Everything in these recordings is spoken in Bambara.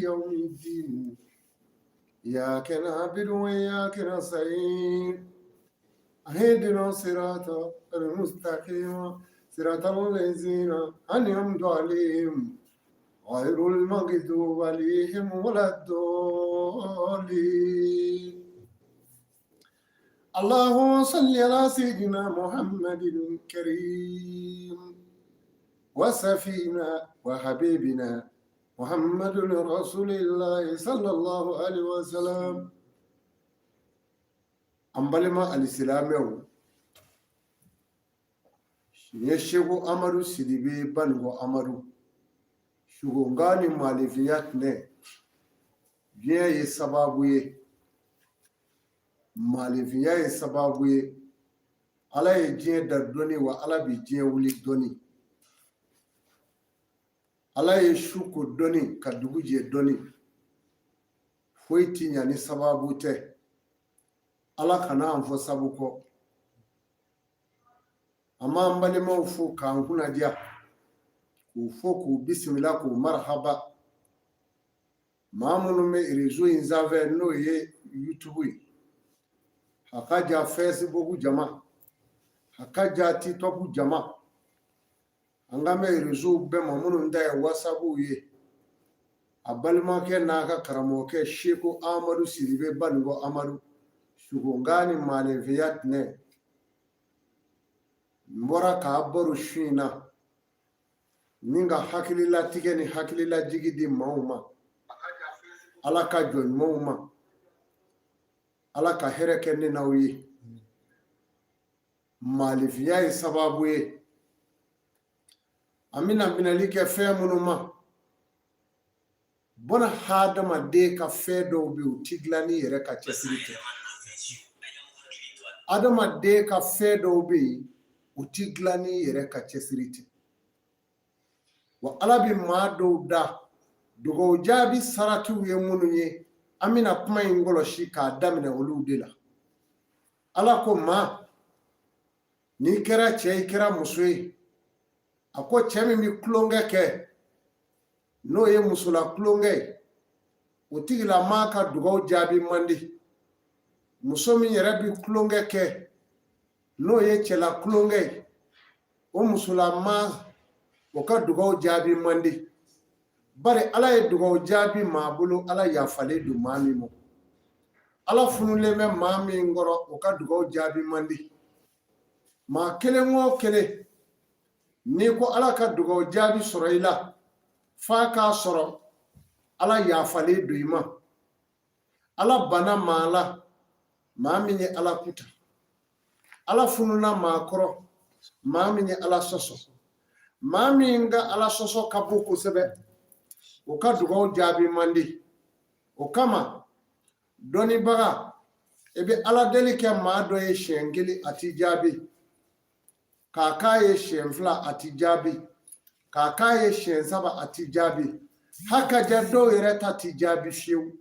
يوم الدين إياك نعبد وإياك نستعين اهدنا الصراط المستقيم صراط الذين أنعمت عليهم غير المغضوب عليهم ولا الضالين اللهم صل على سيدنا محمد الكريم وسفينا وحبيبنا محمد رسول الله صلى الله عليه وسلم. An balima alisilamɛw, nin ye Seko Amadu Sidibe Banikɔ Amadu sugonkan ni maalifinya tɛnɛ. Diɲɛ ye sababu ye, maalifinya ye sababu ye. Ala ye diɲɛ da dɔnni wa Ala bɛ diɲɛ wuli dɔnni. Ala ye su ko dɔnni ka dugu jɛ dɔnni. Foyi ti ɲa ni sababu tɛ. Ala kana an fɔ sabu kɔ. An b'an balimaw fo k'an kunnadiya, k'u fo, k'u bisimila, k'u marahaba. Maa minnu bɛ réseau in sanfɛ, n'o ye YouTube ye, a ka ja Facebook jama, a ka ja TikTok jama, an kan bɛ réseau bɛɛ ma. Minnu ta ye WhatsApp ye, a balimakɛ n'a ka karamɔgɔkɛ Seko Amadu Sidibe Banikɔ Amadu sugonkan ni maaninfinya tɛnɛ. N bɔra k'a baro su in na ni ka hakililatigɛ ni hakililajigi di maaw ma, Ala ka jɔn ɲumanw ma. Ala ka hɛrɛ kɛ ne n'aw ye. Maalifinya ye sababu ye. An bɛna minɛli kɛ fɛn minnu ma, bɔna hadamaden ka fɛn dɔw bɛ yen, u ti dilan n'i yɛrɛ ka cɛsiri tɛ. Adamaden ka fɛn dɔw bɛ yen, u ti dilan n'i yɛrɛ ka cɛsiri tɛ. Wa Ala bɛ maa dɔw da dugawu jaabi saratiw ye minnu ye. An bɛna kuma in kɔlɔsi k'a daminɛ olu de la. Ala ko maa, n'i kɛra cɛ, i kɛra muso ye, a ko cɛ min bɛ tulonkɛ kɛ, n'o ye musola tulonkɛ ye, o tigilamaa ka dugawu jaabi man di. Muso min yɛrɛ bɛ tulonkɛ kɛ, n'o ye cɛla tulonkɛ ye, o musolamaa, o ka dugawu jaabi man di. Bari Ala ye dugawu jaabi maa bolo, Ala yafalen don maa min ma, Ala funulen bɛ maa min kɔrɔ, o ka dugawu jaabi man di. Maa kelen o kelen, n'i ko Ala ka dugawu jaabi sɔrɔ i la, f'a k'a sɔrɔ Ala yafalen don i ma. Ala banna maa la, maa min ye Ala kuta. Ala fununa maa kɔrɔ, maa min ye Ala sɔsɔ. Maa min ka Ala sɔsɔ ka bon kosɛbɛ, o ka dugawu jaabi man di. O kama, dɔnnibaga, i bɛ Ala deli kɛ maa dɔ ye siɲɛ kelen, a ti jaabi. K'a k'a ye siɲɛ fila, a ti jaabi. K'a k'a ye siɲɛ saba, a ti jaabi. Hakaja, dɔw yɛrɛ ta ti jaabi fiyewu.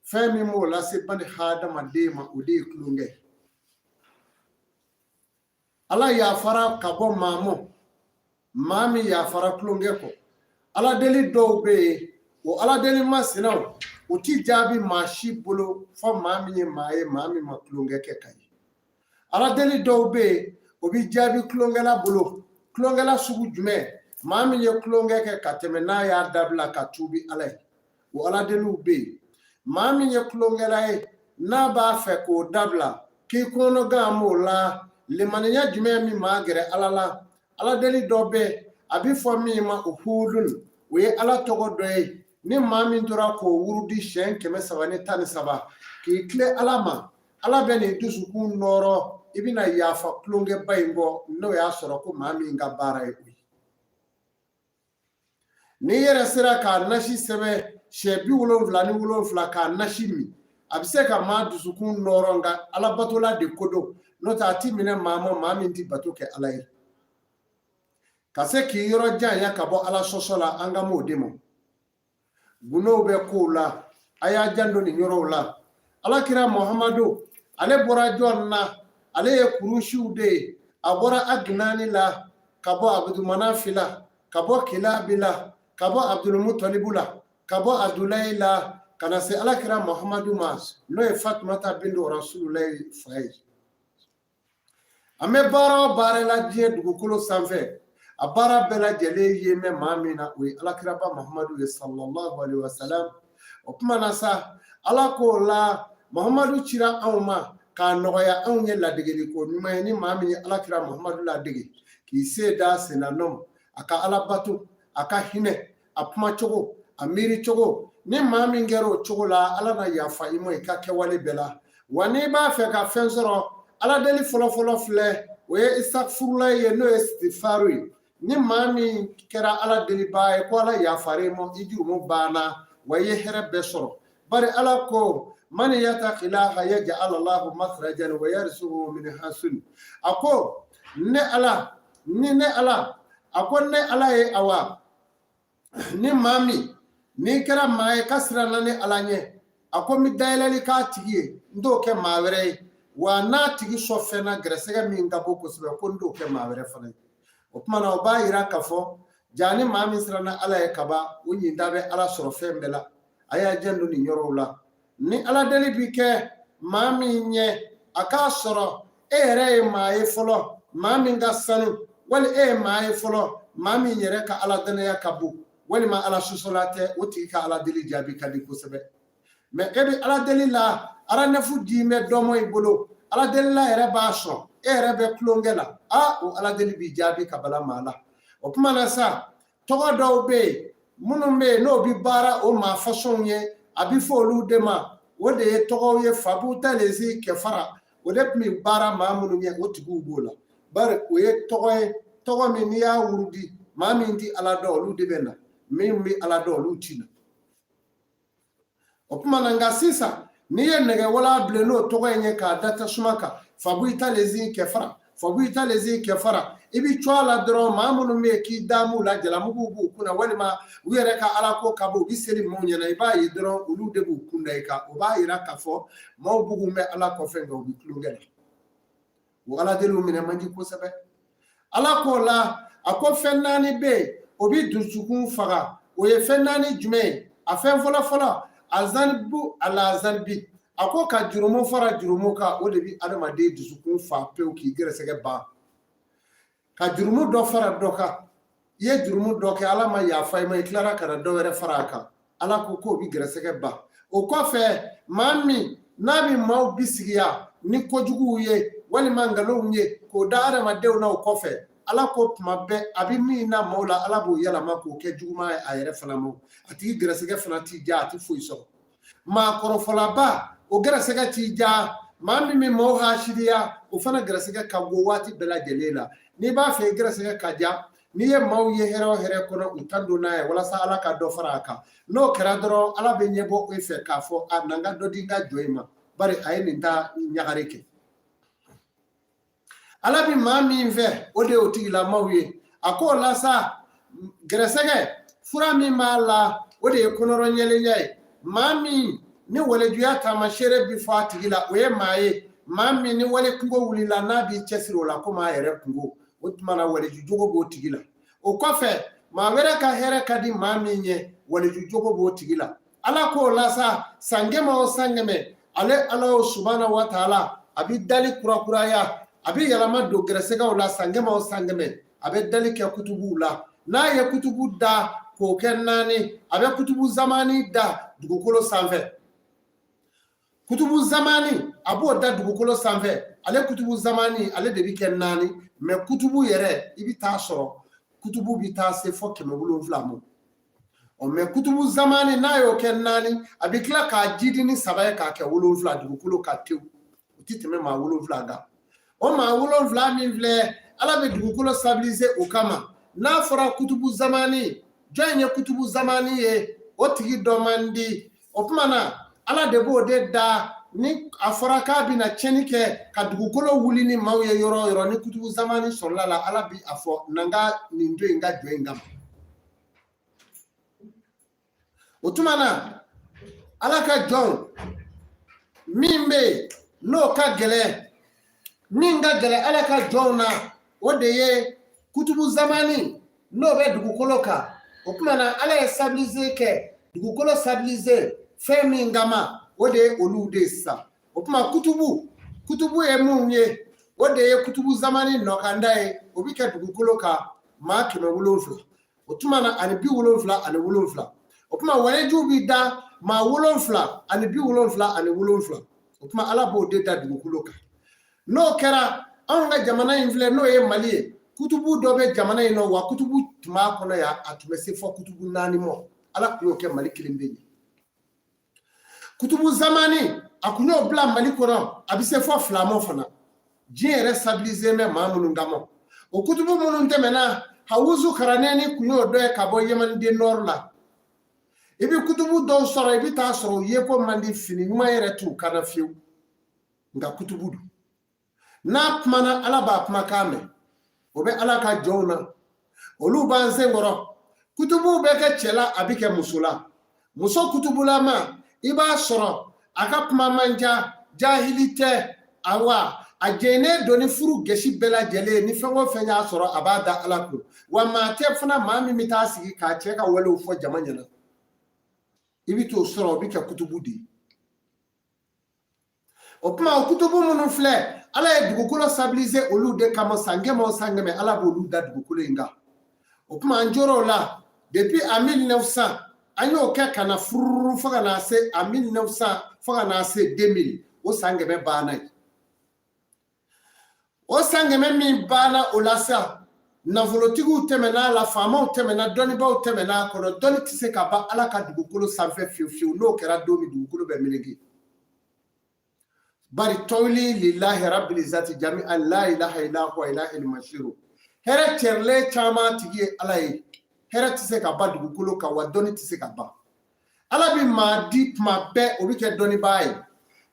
Fɛn min b'o lase bani hadamaden ma, o de ye tulonkɛ. Ala yafara ka bɔ maa mɔ, maa min yafara tulonkɛ kɔ. Ala deli dɔw bɛ yen, o Ala deli masinaw, o ti jaabi maa si bolo fɔ maa min ye maa ye, maa min ma tulonkɛ kɛ ka ye. Ala deli dɔw bɛ yen, o bɛ jaabi tulonkɛla bolo. Tulonkɛla sugu jumɛn? Maa min ye tulonkɛ kɛ ka tɛmɛ, n'a y'a dabila ka tuubi Ala ye, o Ala deliw bɛ yen. Maa min ye tulonkɛla ye, n'a b'a fɛ k'o dabila, k'i kɔnɔgan b'o la, limaniya jumɛn min maa gɛrɛ Ala la? Ala deli dɔ bɛ, a bɛ fɔ min ma o hudun, o ye Ala tɔgɔ dɔ ye. Ni maa min tora k'o wurudi siɲɛ 313 k'i tilen Ala ma, Ala bɛ n'i dusukun nɔrɔ, i bɛna yafa tulonkɛba in kɔ, n'o y'a sɔrɔ ko maa min ka baara ye o ye. N'i yɛrɛ sera k'a nasi sɛbɛn siɲɛ 77 k'a nasi min, a bɛ se ka maa dusukun nɔrɔ. Nka Alabatola de ko don, n'o tɛ a ti minɛ maa ma, maa min ti bato kɛ Ala ye. Ka se k'i yɔrɔ janya ka bɔ Ala sɔsɔ la, an ka m'o de ma. Gundow bɛ kow la, a y'a janto nin yɔrɔw la. Ala kira Muhamadu, ale bɔra jɔn na? Ale ye Kurusiw de ye. A bɔra Aginani la, ka bɔ Abudumanafi la, ka bɔ Kilabi la, ka bɔ Abudulmutalibu la, ka bɔ Abudulayi la ka na se Alakira Muhamadu ma, n'o ye Fatumata bintu Rasululayi fa ye. An bɛ baara o baara la diɲɛ dugukolo sanfɛ, a baara bɛɛ lajɛlen ye mɛ maa min na, o ye Alakiraba Muhamadu ye sallallahu alaihi wasallam. O tuma na sa, Ala k'o la Muhamadu cira anw ma k'a nɔgɔya anw ye ladegeli ko ɲuman ye. Ni maa min ye Alakira Muhamadu ladege k'i se da senna nɔ ma, a ka Ala bato, a ka hinɛ, a kuma cogo, a miiri cogo, ni maa min kɛra o cogo la, Ala na yafa i ma i ka kɛwale bɛɛ la. Wa n'i b'a fɛ ka fɛn sɔrɔ, Ala deli fɔlɔfɔlɔ filɛ, o ye istakfurula ye, n'o ye istifaru ye. Ni maa min kɛra Ala delibaa ye ko Ala yafara i ma, i jurumu banna, wa i ye hɛrɛ bɛɛ sɔrɔ. Bari Ala ko man yataqilaha yaj'al Allahu makhrajan wa yarzuqhu min hasun. A ko ne Ala, ni ne Ala, a ko ne Ala ye, awa ni maa min n'i kɛra maa ye ka siranna ne Ala ɲɛ, a ko n bɛ dayɛlɛli k'a tigi ye, n t'o kɛ maa wɛrɛ ye. Wa n'a tigi sɔn fɛn na gɛrɛsɛgɛ min ka bon kosɛbɛ, ko n t'o kɛ maa wɛrɛ fana ye. O tuma na, o b'a yira k'a fɔ jaa ni maa min siranna Ala ye kaban, o ɲinta bɛ Ala sɔrɔ fɛn bɛɛ la. A y'a janto nin yɔrɔw la. Ni Ala deli bi kɛ maa min ɲɛ, a k'a sɔrɔ e yɛrɛ ye maa ye fɔlɔ, maa min ka sanu, wali e ye maa ye fɔlɔ, maa min yɛrɛ ka Ala danaya ka bon, walima Ala sɔsɔla tɛ, o tigi ka Ala deli jaabi ka di kosɛbɛ. Mɛ e bɛ Ala deli la, aranɛfu di bɛ dɔmɔ i bolo, Ala delila yɛrɛ b'a sɔn, e yɛrɛ bɛ tulonkɛ la, a o Ala deli b'i jaabi ka bala maa la. O tuma na sa, tɔgɔ dɔw bɛ yen minnu bɛ yen n'o bɛ baara o maa fasɔnw ye, a bɛ fɔ olu de ma, o de ye tɔgɔw ye fabutalezi kɛfara. O de tun bɛ baara maa minnu ye, o tigiw b'o la. Bari o ye tɔgɔ ye, tɔgɔ min n'i y'a wurudi, maa min tɛ Ala dɔn, olu de bɛ na, min bɛ Ala dɔn, olu ti na. O tuma na, nka sisan n'i ye nɛgɛwala bilen n'o tɔgɔ in ye k'a da tasuma kan, fabutalezi kɛfara, fabutalezi kɛfara, i bɛ co a la dɔrɔn, maa minnu bɛ yen k'i da m'u la, jalamugu b'u kunna, walima u yɛrɛ ka Ala ko ka bon, u bɛ seli maaw ɲɛna, i b'a ye dɔrɔn olu de b'u kun da i kan. O b'a yira k'a fɔ maaw bugun bɛ Ala kɔfɛ, nka u bɛ tulonkɛ la. O Ala deliw minɛ man di kosɛbɛ. Ala k'o la, a ko fɛn naani bɛ yen, o bɛ dusukun faga. O ye fɛn naani jumɛn ye? A fɛn fɔlɔ fɔlɔ, azanibu ala zanibi, a ko ka jurumu fara jurumu kan, o de bɛ adamaden dusukun fa pewu k'i gɛrɛsɛgɛ ban. Ka jurumu dɔ fara dɔ kan, i ye jurumu dɔ kɛ, Ala ma yafa i ma, i tilara ka na dɔ wɛrɛ fara a kan, Ala ko k'o bɛ gɛrɛsɛgɛ ban. O kɔfɛ, maa min n'a bɛ maaw bisigiya ni kojuguw ye walima nkalonw ye k'o da adamadenw na, o kɔfɛ, Ala ko tuma bɛɛ a bɛ min na maaw la, Ala b'o yɛlɛma k'o kɛ juguman ye a yɛrɛ fana ma. A tigi gɛrɛsɛgɛ fana t'i diya, a tɛ foyi sɔrɔ. Maa kɔrɔfɔlaba, o gɛrɛsɛgɛ t'i diya. Maa min bɛ maaw hasidiya, o fana gɛrɛsɛgɛ ka go waati bɛɛ lajɛlen la. N'i b'a fɛ i gɛrɛsɛgɛ ka diya, n'i ye maaw ye hɛrɛ o hɛrɛ kɔnɔ, u ta don n'a ye walasa Ala ka dɔ fara a kan. N'o kɛra dɔrɔn, Ala bɛ ɲɛbɔ e fɛ k'a fɔ a na n ka dɔ di n ka jɔn in ma, bari a ye nin ta ɲagari kɛ. Ala bɛ maa min fɛ, o de ye o tigilamaw ye. A k'o la sa, gɛrɛsɛgɛ fura min b'a la, o de ye kɔnɔrɔ ɲɛlenya ye. Maa min ni walejuya taamasere bɛ fɔ a tigi la, o ye maa ye, maa min ni wale kungo wulila, n'a b'i cɛsiri o la komi a yɛrɛ kungo, o tuma na waleju jogo b'o tigi la. O kɔfɛ, maa wɛrɛ ka hɛrɛ ka di maa min ye, waleju jogo b'o tigi la. Ala k'o la sa, san kɛmɛ o san kɛmɛ, ale Ala subahana wa taala a bɛ dali kurakuraya, a bɛ yɛlɛma don gɛrɛsɛgɛw la. San kɛmɛ o san kɛmɛ, a bɛ dali kɛ kutubuw la. N'a ye kutubu da k'o kɛ naani, a bɛ kutubu zamani da dugukolo sanfɛ. Kutubu zamani, a b'o da dugukolo sanfɛ. Ale kutubu zamani, ale de bɛ kɛ naani. Mɛ kutubu yɛrɛ, i bɛ taa sɔrɔ kutubu bɛ taa se fɔ 700 ma. Ɔ mɛ kutubu zamani, n'a y'o kɛ naani, a bɛ tila k'a jidi ni saba ye k'a kɛ 7 dugukolo ka tewu. O tɛ tɛmɛ maa 7 kan. O maa 7 min filɛ, Ala bɛ dugukolo stabiliser o kama. N'a fɔra kutubu zamani, jɔn ye kutubu zamani ye? O tigi dɔ man di. O tuma na, Ala de b'o de da. Ni a fɔra k'a bɛna tiɲɛni kɛ ka dugukolo wuli ni maaw ye yɔrɔ o yɔrɔ, ni kutubu zamani sɔrɔla la, Ala bi a fɔ na n ka nin to yen n ka jɔ in kama. O tuma na, Ala ka jɔn min bɛ yen n'o ka gɛlɛn, min ka gɛlɛn Ala ka jɔnw na, o de ye kutubu zamani n'o bɛ dugukolo kan. O tuma na, Ala ye stabiliser kɛ. Dugukolo stabiliser fɛn min kama, o de ye olu de ye sisan. O tuma kutubu, kutubu ye mun ye? O de ye kutubu zamani nɔkanda ye. O bɛ kɛ dugukolo kan maa 700, o tuma na ani 77. O tuma walejuw bɛ da maa 777. O tuma Ala b'o de da dugukolo kan. N'o kɛra, anw ka jamana in filɛ, n'o ye Mali ye, kutubu dɔ bɛ jamana in nɔ, wa kutubu tun b'a kɔnɔ yan, a tun bɛ se fɔ kutubu 4 ma. Ala tun y'o kɛ Mali kelen bɛ ye. Kutubu zamani, a kun y'o bila Mali kɔnɔ, a bɛ se fɔ 2 ma fana. Diɲɛ yɛrɛ stabiliser bɛ maa minnu kama, o kutubu minnu tɛmɛna, Hawuzu Karanɛni kun y'o dɔ ye ka bɔ Yamani nord la. I bɛ kutubu dɔw sɔrɔ, i bɛ taa sɔrɔ u ye ko man di, fini ɲuman yɛrɛ t'u kan na fiyewu, nka kutubu don. N'a kumana, Ala b'a kumakan mɛn. O bɛ Ala ka jɔnw na, olu b'an sen kɔrɔ. Kutubuw bɛ kɛ cɛ la, a bɛ kɛ muso la. Muso kutubulama, i b'a sɔrɔ a ka kuma man ca, jahili tɛ, awa a jɛnnen don ni furu gɛsi bɛɛ lajɛlen. Ni fɛn o fɛn y'a sɔrɔ, a b'a da Ala kun. Wa maa tɛ fana maa min bɛ taa sigi k'a cɛ ka walew fɔ jama ɲɛna. I bɛ t'o sɔrɔ, o bɛ kɛ kutubu de ye. O tuma o kutubu minnu filɛ, Ala ye dugukolo stabiliser olu de kama. San 100 o san 100, Ala b'olu da dugukolo in kan. O tuma an jɔr'o la depuis en 1900, an y'o kɛ ka na fururu fo ka na se en 1900, fo ka na se 2000. O san 100 banna yen. O san 100 min banna o la sa, nafolotigiw tɛmɛna a la, faamaw tɛmɛna, dɔnnibaaw tɛmɛna a kɔnɔ. Dɔnni tɛ se ka ban Ala ka dugukolo sanfɛ fiyewu fiyewu. N'o kɛra don min, dugukolo bɛ meleke. Bari tɔwili lillahi rabbil izzati jami'an la ilaha illa huwa ilahil masiru. Hɛrɛ cɛrilen caman tigi ye Ala ye. Hɛrɛ tɛ se ka ban dugukolo kan, wa dɔnni tɛ se ka ban. Ala bɛ maa di tuma bɛɛ, o bɛ kɛ dɔnnibaa ye.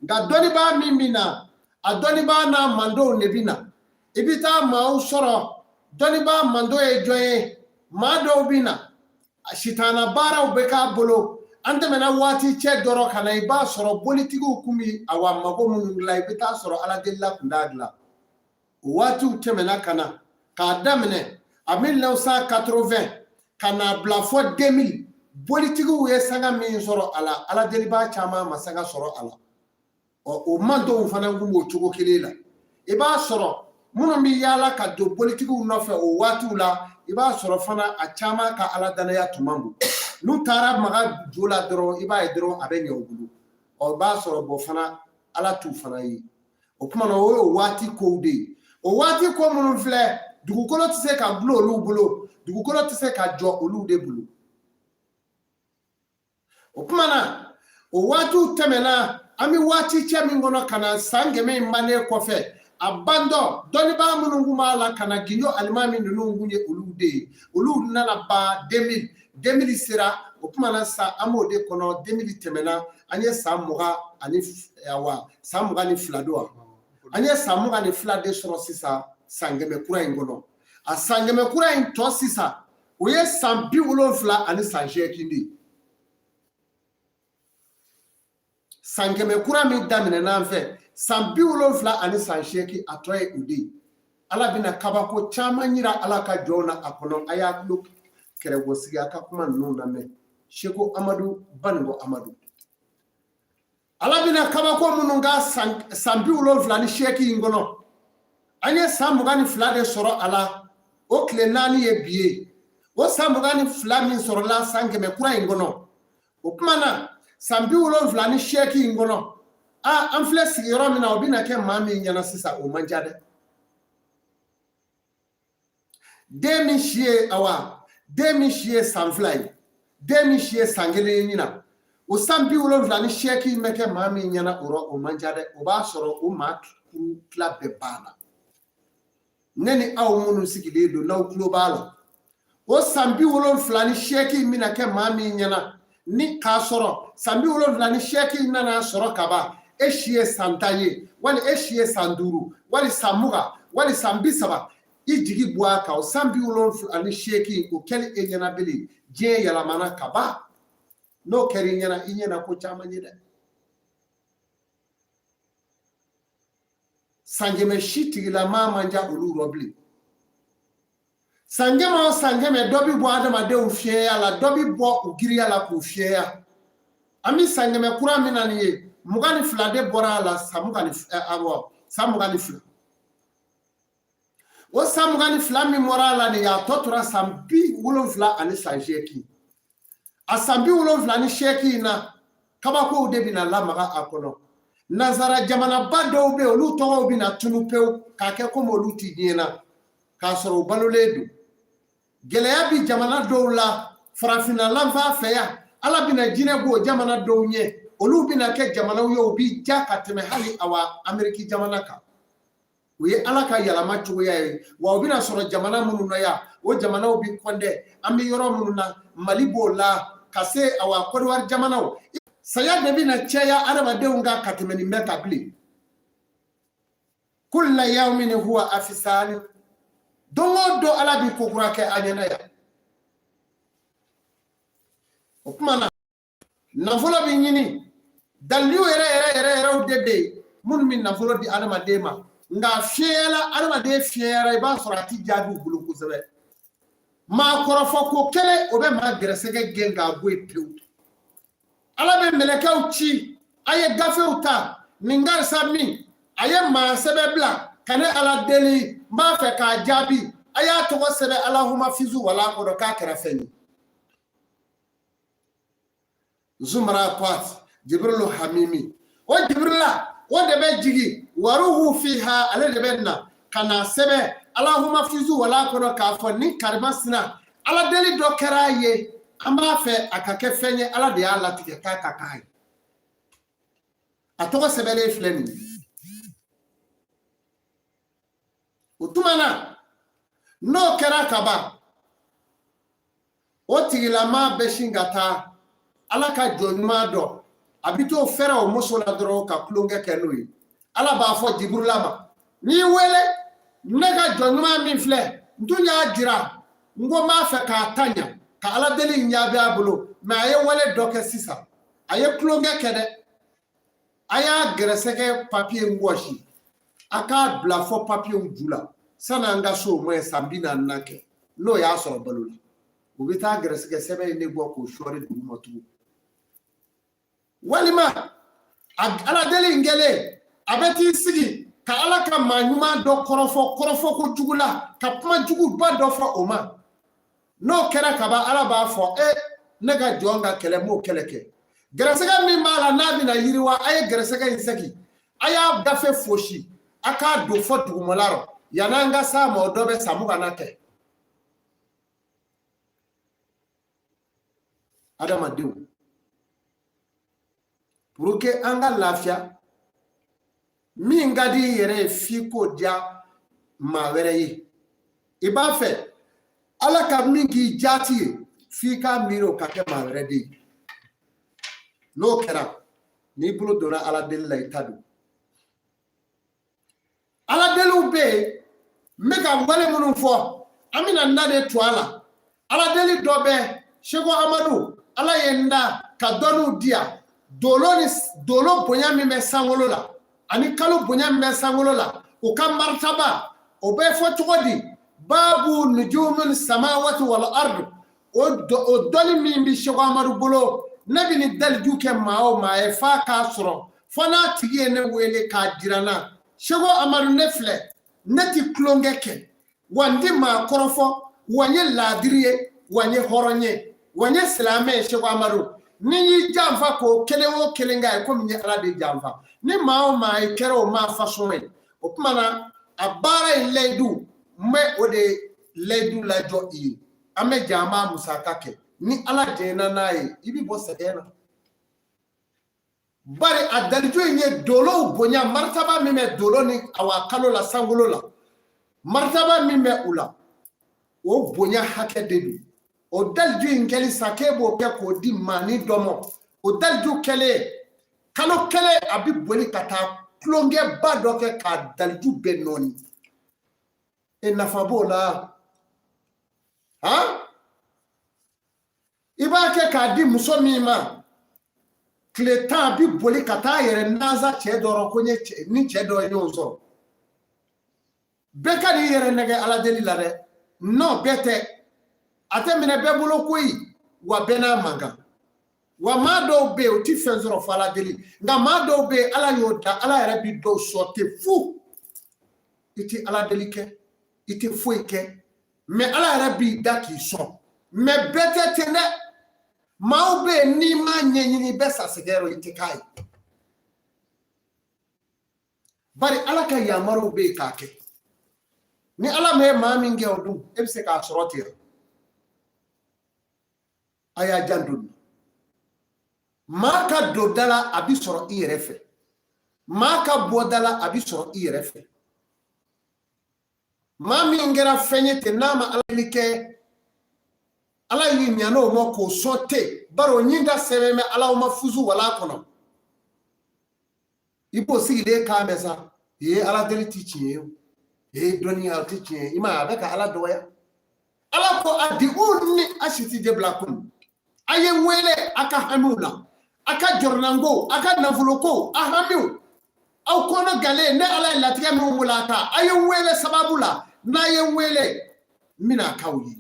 Nka dɔnnibaa min bɛ na, a dɔnnibaa n'a mandenw de bɛ na. I bɛ taa maaw sɔrɔ, dɔnnibaa mando ye jɔn ye? Maa dɔw bɛ na, sitana baaraw bɛ k'a bolo. An tɛmɛna waati cɛ dɔrɔn ka na, i b'a sɔrɔ bolitigiw kun bi awa mago minnu dilan, i bɛ taa sɔrɔ Ala delila kun t'a dilan. O waatiw tɛmɛna ka na, k'a daminɛ a 1980 ka na bila fɔ 2000, bolitigiw ye sanga min sɔrɔ a la, Ala delibaa caman ma sanga sɔrɔ a la. Ɔ, o mantonw fana kun b'o cogo kelen la. I b'a sɔrɔ minnu bɛ yaala ka don bolitigiw nɔfɛ o waatiw la, i b'a sɔrɔ fana a caman ka Ala danaya tun man bon. N'u taara maga jo la dɔrɔn, i b'a ye dɔrɔn a bɛ ɲɛ u bolo. Ɔ, i b'a sɔrɔ bɔn fana Ala t'u fana ye. O tuma na, o y'o waati kow de ye. O waati ko minnu filɛ, dugukolo tɛ se ka dulon olu bolo, dugukolo tɛ se ka jɔ olu de bolo. O tuma na, o waatiw tɛmɛna. An bɛ waati cɛ min kɔnɔ ka na san 100 in bannen kɔfɛ, a bandɔ, dɔnnibaa minnu kun b'a la ka na, Gindo alimami ninnu kun ye olu de ye. Olu nana ban 2000. 2000 sera. O tuma na sa, an b'o de kɔnɔ. 2000 tɛmɛna, an ye san mugan ani, awa, san 22 don wa? An ye san 22 de sɔrɔ sisan san 100 kura in kɔnɔ. A san 100 kura in tɔ sisan, o ye san 78 de ye. San 100 kura min daminɛna an fɛ, san 78, a tɔ ye o de ye. Ala bɛna kabako caman yira Ala ka jɔnw na a kɔnɔ. A y'a tulo kɛrɛbɔ sigi, a ka kuma ninnu lamɛn. Seko Amadu Banikɔ Amadu, Ala bɛna kabako minnu ka san 78 in kɔnɔ, an ye san 22 de sɔrɔ a la. O tile 4 ye bi ye. O san 22 min sɔrɔla san 100 kura in kɔnɔ, o tuma na san 78 in kɔnɔ, a an filɛ sigiyɔrɔ min na, o bɛna kɛ maa min ɲɛna sisan, o man ca dɛ. Den min si ye, awa, den min si ye san 2 ye, den min si ye san 1 ye ɲinan, o san 78 bɛ kɛ maa min ɲɛna o rɔ, o man ca dɛ. O b'a sɔrɔ o maa kuru tila bɛɛ banna. Ne ni aw minnu sigilen don, n'aw tulo b'a la, o san 78 bɛna kɛ maa min ɲɛna, ni k'a sɔrɔ san 78 nana sɔrɔ kaban, e si ye san 10 ye, wali e si ye san 5, wali san 20, wali san 30, i jigi bɔ a kan, o san 78, o kɛli e ɲɛna bilen, diɲɛ yɛlɛmana kaban. N'o kɛra i ɲɛna, i ɲɛna ko caman ye dɛ. San 100 si tigilamaa man ca olu rɔ bilen. San kɛmɛ o san kɛmɛ, dɔ bɛ bɔ adamadenw fiɲɛya la, dɔ bɛ bɔ u giriya la k'u fiɲɛya. An bɛ san kɛmɛ kura min na nin ye, 22 de bɔra a la, san mugan ni awɔ, san 22. O san 22 min bɔra a la nin ye, a tɔ tora san 78. A san 78 in na, kabakow de bɛna lamaga a kɔnɔ. Nansara jamanaba dɔw bɛ yen, olu tɔgɔw bɛna tunu pewu k'a kɛ komi olu ti diɲɛ na, k'a sɔrɔ u balolen don. Gɛlɛya bi jamana dɔw la farafinna lanfan fɛ yan, Ala bɛna jinɛ b'o jamana dɔw ɲɛ, olu bɛna kɛ jamanaw ye u bi ja ka tɛmɛ hali awa Ameriki jamana kan. O ye Ala ka yɛlɛma cogoya ye. Wa u bɛna sɔrɔ jamana minnu na yan, o jamanaw bi kɔndɛ. An bɛ yɔrɔ minnu na, Mali b'o la, ka se awa Kɔdiwari jamanaw. Saya de bɛna caya adamadenw kan ka tɛmɛ nin bɛɛ kan bilen. Kulla yawmin huwa afisani, don o don Ala bi ko kura kɛ an ɲɛna yan. O tuma na, nafolo bɛ ɲini, dalilu yɛrɛ yɛrɛ yɛrɛ yɛrɛw de bɛ yen minnu bɛ nafolo di adamaden ma, nka fiɲɛyala, adamaden fiɲɛyara, i b'a sɔrɔ a ti jaabi u bolo kosɛbɛ. Maa kɔrɔfɔ ko kelen, o bɛ maa gɛrɛsɛgɛ gɛn k'a bɔ yen pewu. Ala bɛ mɛlɛkɛw ci, a ye gafew ta, nin karisa min a ye maa sɛbɛn bila ka ne Ala deli, n b'a fɛ k'a jaabi, a y'a tɔgɔ sɛbɛn Alahuma fizu wala kɔnɔ k'a kɛra fɛn ye. Zumara kwat Jibrilu hamimi, o Jibrila o de bɛ jigin, waruhu fiha, ale de bɛ na ka na sɛbɛn Alahuma fizu wala kɔnɔ k'a fɔ nin karimasina Ala deli dɔ kɛra a ye, an b'a fɛ a ka kɛ fɛn ye, Ala de y'a latigɛ k'a ka k'a ye. A tɔgɔ sɛbɛnlen filɛ nin ye. O tuma na, n'o kɛra ka ban, o tigilamaa bɛ sin ka taa Ala ka jɔn ɲuman dɔ, a bɛ t'o fɛrɛ o muso la dɔrɔn ka tulonkɛ kɛ n'o ye. Ala b'a fɔ Jiburula ma, n'i wele, ne ka jɔn ɲuman min filɛ, n tun y'a jira n ko n b'a fɛ k'a ta ɲa ka Ala deli in jaabi a bolo, mɛ a ye wale dɔ kɛ sisan, a ye tulonkɛ kɛ dɛ, a y'a gɛrɛsɛgɛ papiye in wɔsi, a k'a bila fɔ papiyew ju la sani an ka so o ma san 40 na kɛ, n'o y'a sɔrɔ balo la. U bɛ taa gɛrɛsɛgɛ sɛbɛn in de bɔ k'o sɔɔri duguma tugun. Walima Ala deli in kɛlen, a bɛ t'i sigi ka Ala ka maa ɲuman dɔ kɔrɔfɔ, kɔrɔfɔ ko jugu la, ka kuma juguba dɔ fɔ o ma. N'o kɛra ka ban, Ala b'a fɔ, e ne ka jɔn ka kɛlɛ, m'o kɛlɛ kɛ. Gɛrɛsɛgɛ min b'a la n'a bɛna yiriwa, a ye gɛrɛsɛgɛ in segin, a y'a gafe fosi, a k'a don fɔ dugumala rɔ, yann'an ka s'a ma, o dɔ bɛ san 20 na kɛ. Adamadenw, pour que an ka lafiya, min ka di i yɛrɛ ye, f'i k'o diya maa wɛrɛ ye. I b'a fɛ Ala ka min k'i jaati ye, f'i k'a miiri o ka kɛ maa wɛrɛ de ye. N'o kɛra, n'i bolo donna Ala deli la, i ta don. Ala deliw bɛ yen, n bɛ ka wale minnu fɔ, an bɛna n da de to a la. Ala deli dɔ bɛ Seko Amadu, Ala ye n da ka dɔnniw di yan. Dolo ni dolo bonya min bɛ sankolo la ani kalo bonya min bɛ sankolo la, u ka maritaba o bɛ fɔ cogo di? Baabu nujumun samawati wal ardu, o dɔnni min bɛ Seko Amadu bolo, ne bɛ nin daliju kɛ maa o maa ye f'a k'a sɔrɔ, fo n'a tigi ye ne wele k'a jira n na. Seko Amadu, ne filɛ, ne ti tulonkɛ kɛ, wa n ti maa kɔrɔfɔ, wa n ye laadiri ye, wa n ye hɔrɔn ye, wa n ye silamɛ ye. Seko Amadu, ni y'i janfa k'o kelen o kelen k'a ye, komi n ye Ala de janfa. Ni maa o maa ye kɛra o maa fasɔn ye, o tuma na a baara in layidu, n bɛ o de layidu lajɔ i ye. An bɛ jɛ, an b'a musaka kɛ. Ni Ala jɛnna n'a ye, i bɛ bɔ sɛgɛn na. Bari a daliju in ye dolow bonya, maritaba min bɛ dolo ni awa kalo la sankolo la, maritaba min bɛ u la, o bonya hakɛ de don. O daliju in kɛli sa, k'e b'o kɛ k'o di maani dɔ ma, o daliju kɛlen kalo kelen, a bɛ boli ka taa tulonkɛba dɔ kɛ k'a daliju bɛɛ nɔɔni. E nafa b'o la? Han, i b'a kɛ k'a di muso min ma, tile 10, a bɛ boli ka taa yɛrɛ nansa cɛ dɔ rɔ, ko n ye cɛ ni cɛ dɔ ye ɲɔgɔn sɔrɔ. Bɛɛ ka n'i yɛrɛ nɛgɛ Ala deli la dɛ. Non, bɛɛ tɛ, a tɛ minɛ bɛɛ bolo koyi. Wa bɛɛ n'a man kan. Wa maa dɔw bɛ yen, u ti fɛn sɔrɔ fo Ala deli. Nka maa dɔw bɛ yen, Ala y'o da, Ala yɛrɛ bi dɔw sɔn ten fu. I ti Ala deli kɛ, i tɛ foyi kɛ, mais Ala yɛrɛ b'i da k'i sɔn. Mais bɛɛ tɛ ten dɛ. Maaw bɛ yen, n'i m'a ɲɛɲini, i bɛ sa sɛgɛn rɔ, i tɛ k'a ye. Bari Ala ka yamaruw bɛ yen k'a kɛ. Ni Ala ma ye maa min kɛ o dun, e bɛ se k'a sɔrɔ ten. A y'a janto nin. Maa ka don da la, a bi sɔrɔ i yɛrɛ fɛ. Maa ka bɔ da la, a bi sɔrɔ i yɛrɛ fɛ. Maa min kɛra fɛn ye ten, n'a ma Ala deli kɛ, Ala y'i ɲan'o ma k'o sɔn ten. Bari o ɲin da sɛbɛn bɛ Ala ma fusu wala kɔnɔ. I b'o sigilen k'a mɛn sa, ee, Ala deli ti tiɲɛ ye o, ee, dɔnniya o ti tiɲɛ ye. I m'a ye, a bɛ ka Ala dɔgɔya. Ala ko adiuni astajib lakum, a ye n wele a ka hamiw la, a ka jɔrɔnanko, a ka nafoloko, a hamiw, aw kɔnɔ galen. Ne Ala ye latigɛ minnu bolo a kan, a ye n wele sababu la. N'a ye n wele, n bɛna a k'aw ye.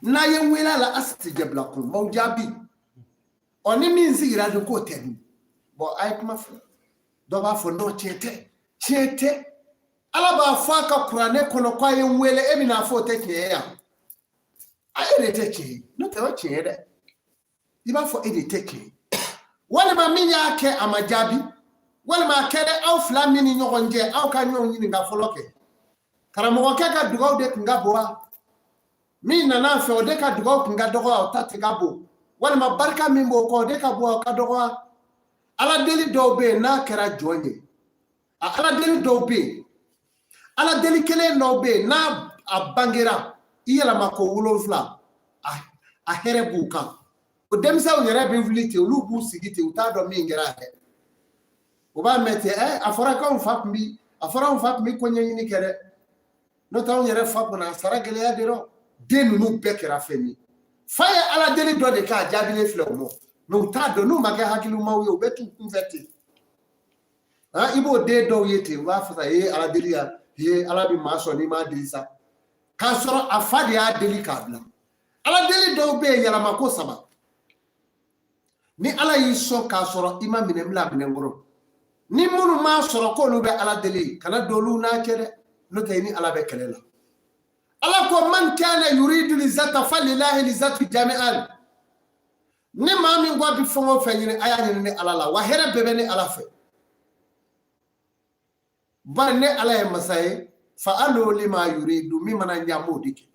N'a ye n wele a la, astajib lakum, n b'aw jaabi. Ɔ, ni min sigira dun k'o tɛ dun, bɔn, a ye kuma fɔ. Dɔ b'a fɔ non, tiɲɛ tɛ, tiɲɛ tɛ. Ala b'a fɔ a ka kuranɛ kɔnɔ ko a ye n wele, e bɛna fɔ o tɛ tiɲɛ ye yan? A e de tɛ tiɲɛ ye, n'o tɛ o tiɲɛ ye dɛ. I b'a fɔ e de tɛ tiɲɛ ye. Walima min y'a kɛ, a ma jaabi, walima a kɛra aw fila min ni ɲɔgɔn cɛ, aw ka ɲɔgɔn ɲininka fɔlɔ kɛ. Karamɔgɔkɛ ka dugaw de tun ka bon wa? Min nana a fɛ, o de ka dugaw tun ka dɔgɔ, o ta tɛ ka bon? Walima barika min b'o kɔ, o de ka bon, o ka dɔgɔ wa? Ala deli dɔw bɛ yen, n'a kɛra jɔn ye, a Ala deli dɔw bɛ yen, Ala deli kelen dɔw bɛ yen, n'a a bangera i yɛlɛma ko 7, a hɛrɛ b'u kan. O denmisɛnw yɛrɛ bɛ wuli ten, olu b'u sigi ten, u t'a dɔn min kɛra yɛrɛ. U b'a mɛn ten, ɛ, a fɔra k'anw fa tun bi, a fɔra anw fa tun bɛ ko ɲɛɲini kɛ dɛ, n'o tɛ anw yɛrɛ fa kunna a sara gɛlɛya de rɔ. Den ninnu bɛɛ kɛra fɛn ye. Fa ye Ala deli dɔ de kɛ, a jaabilen filɛ o ma. Mais u t'a dɔn, n'u ma kɛ hakilimaw ye, u bɛ t'u kunfɛ ten. I b'o den dɔw ye ten, u b'a fɔ sa, ee, Ala deli ya, ee, Ala bɛ maa sɔn n'i m'a deli sa, k'a sɔrɔ a fa de y'a deli k'a bila. Ala deli dɔw bɛ yen, yɛlɛma ko 3. Ni Ala y'i sɔn k'a sɔrɔ i ma minɛ bila minɛn kɔrɔ, ni minnu m'a sɔrɔ k'olu bɛ Ala deli, kana don olu n'a cɛ dɛ, n'o tɛ i ni Ala bɛ kɛlɛ la. Ala ko man kana yuridu lizata falilahi lizatu jami'an. Ni maa min ko a bɛ fɛn o fɛn ɲini, a y'a ɲini ne Ala la, wa hɛrɛ bɛɛ bɛ ne Ala fɛ. Bari ne Ala ye masa ye, fa alu lima yuridu, min mana ɲa n b'o de kɛ.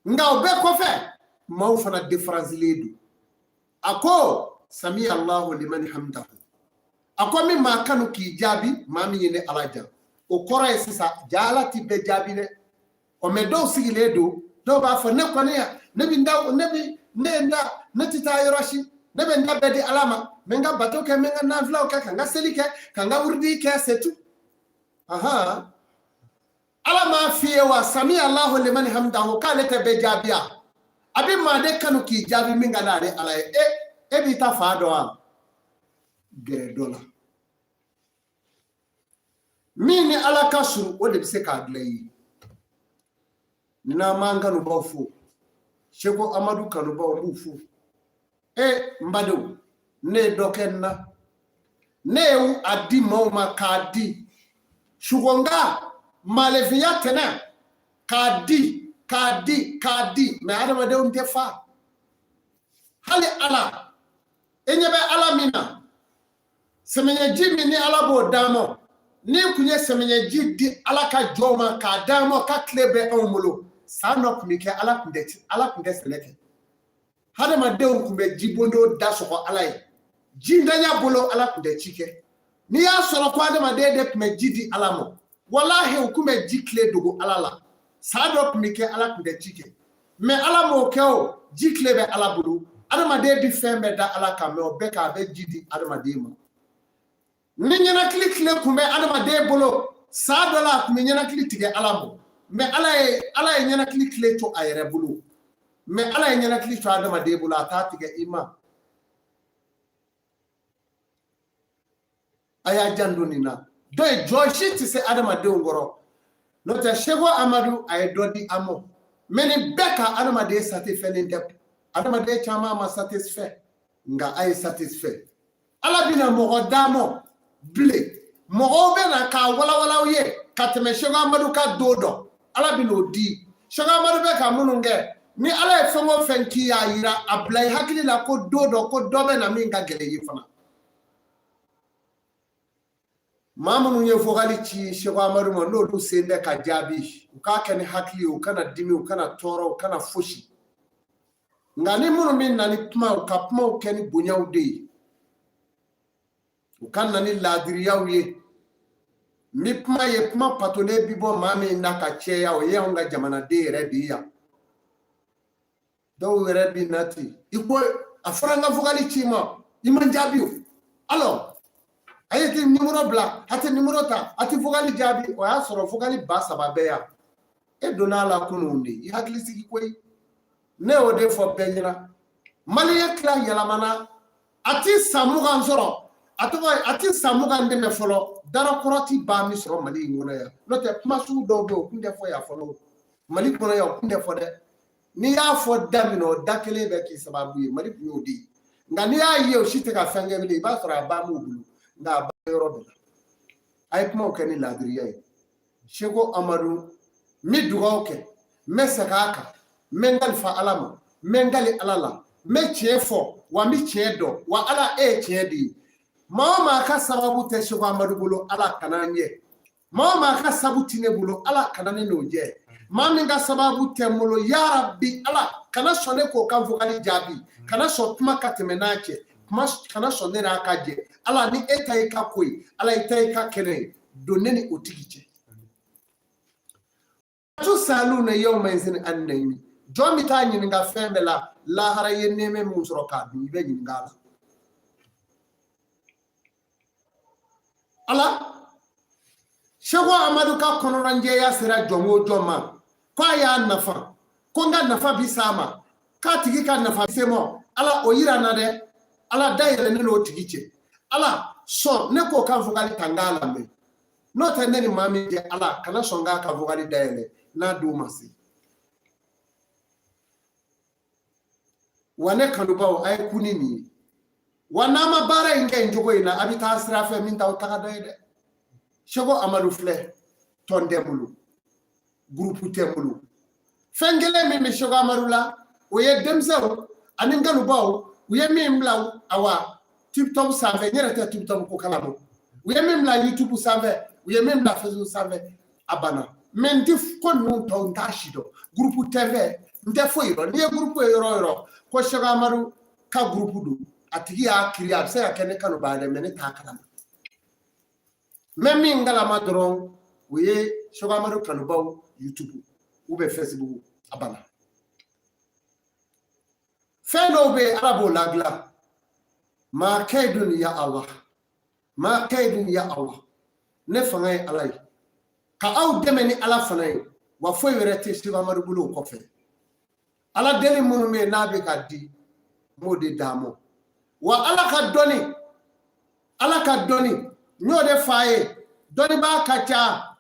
Nka o bɛɛ kɔfɛ, maaw fana différencilen don. A ko sami Allahu liman hamdahu, a ko min maa kanu k'i jaabi, maa min ye ne Ala ja. O kɔrɔ ye sisan, ja Ala ti bɛɛ jaabi dɛ. Ɔ, mais dɔw sigilen don, dɔw b'a fɔ ne kɔni yan, ne bi n da, ne bi ne ye n da, ne ti taa yɔrɔ si, ne bɛ n da bɛɛ di Ala ma, n bɛ n ka bato kɛ, n bɛ n ka nafilaw kɛ, ka n ka seli kɛ, ka n ka wurudi kɛ, c'est tout. Ahan, Ala m'a f'i ye wa sami Allahu liman hamdahu, k'ale tɛ bɛɛ jaabi a. A bɛ maa de kanu k'i jaabi min ka d'ale Ala ye. E, e b'i ta fa dɔn wa? Gɛrɛ dɔ la min ni Ala ka surun, o de bɛ se k'a dilan i ye. Ni n'an m'an kanubaw fo, Seko Amadu kanubaw, n b'u fo. E n badenw, ne ye dɔ kɛ n na, ne ye a di maaw ma k'a di sukonka maalefinya tɛnɛ k'a di, k'a di, k'a di, mais adamadenw tɛ fa. Hali Ala, e ɲɛ bɛ Ala min na, sɛmɛɲɛji min ni Ala b'o d'an ma, n'i kun ye sɛmɛɲɛji di Ala ka jɔnw ma k'a d'an ma, ka tile bɛ anw bolo, san dɔ tun bɛ kɛ, Ala tun tɛ sɛnɛ kɛ. Hadamadenw tun bɛ jibondo da sɔgɔ Ala ye, jintanya bolo, Ala tun tɛ ci kɛ. N'i y'a sɔrɔ ko adamaden de tun bɛ ji di Ala ma, walahi, u tun bɛ ji tile dogo Ala la. San dɔ tun bɛ kɛ, Ala tun tɛ ci kɛ. Mais Ala m'o kɛ o, ji tile bɛ Ala bolo. Adamaden bɛ fɛn bɛɛ da Ala kan, mais o bɛɛ k'a bɛ ji di adamaden ma. Ni ɲɛnakili tile tun bɛ adamaden bolo, san dɔ la a tun bɛ ɲɛnakili tigɛ Ala ma. Mais Ala ye ɲɛnakili tile to a yɛrɛ bolo, mais Ala ye ɲɛnakili to adamaden bolo, a t'a tigɛ i ma. A y'a janto nin na. Donc jɔn si tɛ se adamadenw kɔrɔ. N'o tɛ Seko Amadu a ye dɔ di an ma, mais nin bɛɛ ka adamaden satisfait tɛ. Adamaden caman ma satisfait, nka a ye satisfait. Ala bɛna mɔgɔ d'a ma bilen, mɔgɔw bɛ na k'a walawala aw ye ka tɛmɛ Seko Amadu ka don dɔ. Ala bɛn'o di. Seko Amadu bɛ ka minnu kɛ, ni Ala ye fɛn o fɛn k'i y'a yira, a bila i hakili la ko don dɔ, ko dɔ bɛ na min ka gɛlɛn i ye fana. Maa minnu ye vocal ci Seko Amadu ma, n'olu sen tɛ ka jaabi, u k'a kɛ ni hakili ye, u kana dimi, u kana tɔɔrɔ, u kana fosi. Nka ni minnu bɛ na ni kuma, u ka kumaw kɛ ni bonyaw de ye, u ka na ni laadiriyaw ye. Ni kuma ye kuma patolen bi bɔ maa min na ka caya, o ye anw ka jamanaden yɛrɛ de ye yan. Dɔw yɛrɛ bi na ten, i ko a fɔra n ka vocal ci ma, i man jaabi o. Alors a ye tɛ numéro bila, a tɛ numéro ta, a tɛ vocal jaabi. O y'a sɔrɔ vocal 3000 bɛ yan, e donna a la kunun de, i hakili sigi koyi. Ne y'o de fɔ bɛɛ ɲɛna. Maliyɛn tila yɛlɛmana, a ti san 20 sɔrɔ, a tɔgɔ a ti san 20 dɛmɛ fɔlɔ, darakɔrɔ ti ba min sɔrɔ Mali in kɔnɔ yan. N'o tɛ kuma sugu dɔw bɛ yen, o kun tɛ fɔ yan fɔlɔ. Mali kɔnɔ yan, o kun tɛ fɔ dɛ. N'i y'a fɔ da min na, o da kelen bɛ k'i sababu ye. Mali tun y'o de ye. Nka n'i y'a ye o si tɛ ka fɛn kɛ bilen, i b'a sɔrɔ a ba m'u bolo, nka a ba yɔrɔ bɛɛ la. A ye kumaw kɛ ni laadiriya ye. Seko Amadu, n bɛ dugawu kɛ, n bɛ segin a kan, n bɛ n kalifa Ala ma, n bɛ n kali Ala la, n bɛ tiɲɛ fɔ, wa n bɛ tiɲɛ dɔn, wa Ala e ye tiɲɛ de ye. Maa o maa ka sababu tɛ Seko Amadu bolo, Ala kana n ɲɛ. Maa o maa ka sabu tɛ ne bolo, Ala kana ne n'o jɛ. Maa min ka sababu tɛ n bolo, yarabi Ala kana sɔn ne k'o ka vocal jaabi, kana sɔn kuma ka tɛmɛ n'a cɛ, kuma kana sɔn ne n'a ka jɛ. Ala ni e ta y'i ka ko ye, Ala i ta y'i ka kɛnɛ ye, don ne ni o tigi cɛ. Tusaluna yawma izin an naimi, jɔn bɛ taa ɲininka fɛn bɛɛ la, lahara ye nɛɛmɛ min sɔrɔ k'a dun, i bɛ ɲininka a la. Ala Seko Amadu ka kɔnɔnajɛya sera jɔn o jɔn ma, k'a y'a nafa, ko n ka nafa bi s'a ma, k'a tigi ka nafa se ma, Ala o yira n na dɛ. Ala da yɛlɛ ne n'o tigi cɛ. Ala sɔn ne k'o ka vocal ta n k'a lamɛn. N'o tɛ ne ni maa min cɛ, Ala kana sɔn k'a ka vocal dayɛlɛ n'a don ma se. Wa ne kanubaw, a ye kun ni nin ye. Wa n'an ma baara in kɛ nin cogo in na, a bɛ taa sira fɛ min t'aw taga dɔ ye dɛ. Seko Amadu filɛ, tɔn tɛ n bolo, gurupu tɛ n bolo. Fɛn kelen min bɛ Seko Amadu la, o ye denmisɛnw ani n kanubaw, u ye min bila awa TikTok sanfɛ, n yɛrɛ tɛ TikTok ko kalama. U ye min bila YouTube sanfɛ, u ye min bila Facebook sanfɛ, a banna. Mais n tɛ ko ninnu tɔw, n t'a si dɔn. Gurupu tɛ n fɛ, n tɛ foyi dɔn. N'i ye gurupu ye yɔrɔ o yɔrɔ ko Seko Amadu ka gurupu don, a tigi y'a kiri, a bɛ se ka kɛ ne kanubaa dɛ, mais ne t'a kalama. N bɛ min kalama dɔrɔn, o ye Seko Amadu kanubaw YouTube ou bien Facebook, a banna. Fɛn dɔw bɛ yen, Ala b'o ladilan. Maa kaidun ya Allah, maa kaidun ya Allah. Ne fanga ye Ala ye, ka aw dɛmɛ ni Ala fana ye, wa foyi wɛrɛ tɛ Seko Amadu bolo o kɔfɛ. Ala deli minnu bɛ yen n'a bɛ ka di, n b'o de d'a ma. Wa Ala ka dɔnni, Ala ka dɔnni, n y'o de f'a ye, dɔnnibaa ka ca.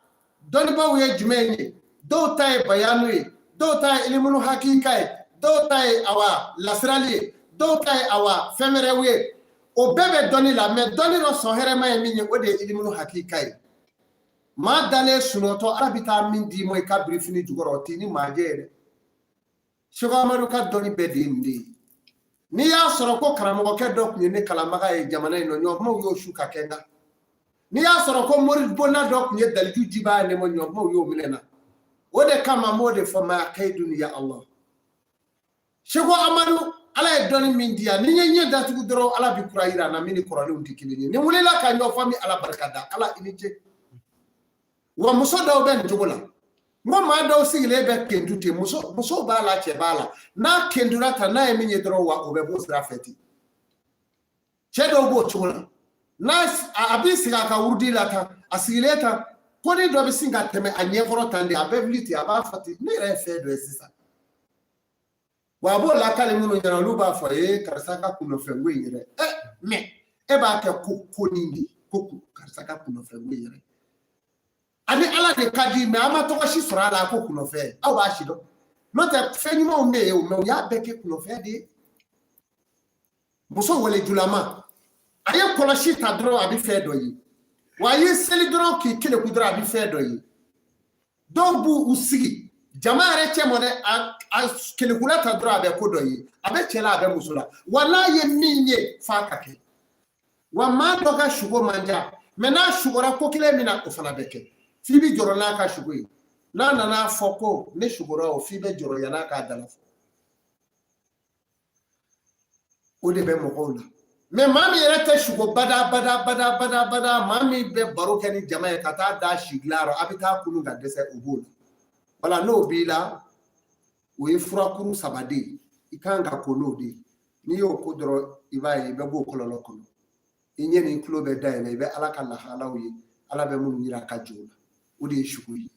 Dɔnnibaaw ye jumɛn ye? Dɔw ta ye bayanu ye, dɔw ta ye ilimunu hakika ye, dɔw ta ye awa lasirali ye, dɔw ta ye awa fɛn wɛrɛw ye. O bɛɛ bɛ dɔnni la, mais dɔnni dɔ sɔn hɛrɛma ye min ye, o de ye ilimunu hakika ye. Maa dalen sunɔtɔ, Ala bɛ taa min d'i ma i ka birifini jukɔrɔ, o t'i ni maa jɛ ye dɛ. Seko Amadu ka dɔnni bɛɛ de ye nin de ye. N'i y'a sɔrɔ ko karamɔgɔkɛ dɔ tun ye ne kalanbaga ye jamana in nɔ, ɲɔkumaw y'o su ka kɛ n kan. N'i y'a sɔrɔ ko moribonna dɔ tun ye daliju jibaa ye ne ma, ɲɔkumaw y'o minɛ n na. O de kama n b'o de fɔ, maa kaidun ya Allah. Seko Amadu, Ala ye dɔnni min di yan, ni n ye ɲɛ datugu dɔrɔn, Ala bɛ kura yira n na min ni kɔrɔlenw tɛ kelen ye. Ni n wulila ka ɲɔ fɔ, n bɛ Ala barika da. Ala i ni ce. Wa muso dɔw bɛ nin cogo la. N ko maa dɔw sigilen bɛ kentu ten, muso b'a la, cɛ b'a la. N'a kentura ta, n'a ye min ye dɔrɔn, wa o bɛ b'o sira fɛ ten. Cɛ dɔw b'o cogo la. N'a a b'i sigi a ka wurudi la tan, a sigilen tan, ko ni dɔ bɛ sin ka tɛmɛ a ɲɛkɔrɔ tan de, a bɛ wuli ten, a b'a fɔ ten, ne yɛrɛ ye fɛn dɔ ye sisan. Wa a b'o lakali minnu ɲɛna, olu b'a fɔ, ee karisa ka kunnafɛnko in yɛrɛ, ɛ mɛ e b'a kɛ ko nin de, ko karisa ka kunnafɛnko in yɛrɛ. Ani Ala de ka di, mais an ma tɔgɔ si sɔrɔ a la ko kunnafɛn. Aw b'a si dɔn, n'o tɛ fɛn ɲumanw bɛ yen o, mais u y'a bɛɛ kɛ kunnafɛn de ye. Muso walejulama, a ye kɔlɔsi ta dɔrɔn, a bɛ fɛn dɔ ye. Wa a ye seli dɔrɔn k'i keleku dɔrɔn, a bɛ fɛn dɔ ye. Dɔw b'u sigi jama yɛrɛ cɛ mɔ dɛ, a kelekula ta dɔrɔn, a bɛ ko dɔ ye. A bɛ cɛ la, a bɛ muso la. Wa n'a ye min ye, f'a ka kɛ. Wa maa dɔ ka sugo man ca, mais n'a sugora ko kelen min na, o fana bɛ kɛ. F'i bɛ jɔrɔ n'a ka sugo ye. N'a nana fɔ ko ne sugora o, f'i bɛ jɔrɔ yann'a k'a dala fɔ. O de bɛ mɔgɔw la. Mais maa min yɛrɛ tɛ sugo bada bada bada bada bada, maa min bɛ baro kɛ ni jama ye ka taa da si dilan rɔ, a bɛ taa kunun ka dɛsɛ, o b'o la. Wala n'o b'i la, o ye furakuru saba de ye. I kan ka ko n'o de ye. N'i y'o ko dɔrɔn, i b'a ye i bɛ b'o kɔlɔlɔ kɔnɔ. I ɲɛ ni tulo bɛ dayɛlɛ, i bɛ Ala ka lahalaw ye, Ala bɛ minnu yira a ka jɔnw na. O de ye sugo ye.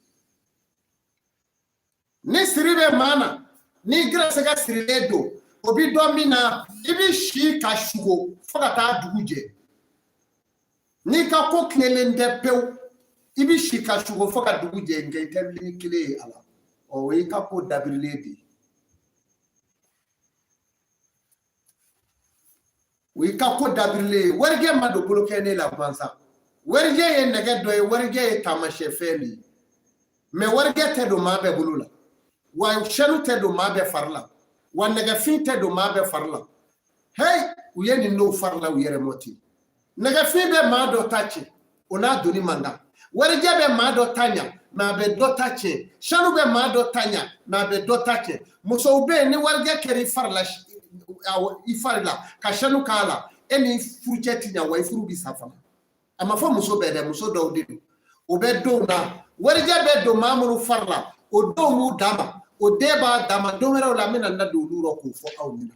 Ni siri bɛ maa na, ni gɛrɛsɛgɛ sirilen don, o bɛ dɔn min na, i bɛ si ka sugo fo ka taa dugu jɛ. N'i ka ko tilenlen tɛ pewu, i bɛ si ka sugo fo ka dugu jɛ, nka i tɛ wuli ni kelen ye a la. Ɔ, o y'i ka ko dabirilen de ye. O y'i ka ko dabirilen ye. Warijɛ ma don bolokɛne la gansan. Warijɛ ye nɛgɛ dɔ ye, warijɛ ye taamasiyɛn fɛn de ye. Mais warijɛ tɛ don maa bɛɛ bolo la, wa sanu tɛ don maa bɛɛ fari la, wa nɛgɛfin tɛ don maa bɛɛ fari la. Hey, u ye nin dɔw fari la u yɛrɛ mɔ ten. Nɛgɛfin bɛ maa dɔ ta tiɲɛ, o n'a doni man kan. Warijɛ bɛ maa dɔ ta ɲa, mais a bɛ dɔ ta tiɲɛ. Sanu bɛ maa dɔ ta ɲa, mais a bɛ dɔ ta tiɲɛ. Musow bɛ yen, ni warijɛ kɛra i fari la, i fari la ka sanu k'a la, e ni furucɛ ti ɲa, wa i furu bi sa fana. A ma fɔ muso bɛɛ dɛ, muso dɔw de don. O bɛ denw na. Warijɛ bɛ don maa minnu fari la, o denw b'u dan ma, o den b'a dan ma. Don wɛrɛw la, n bɛna n da don olu rɔ k'o fɔ aw ɲɛna.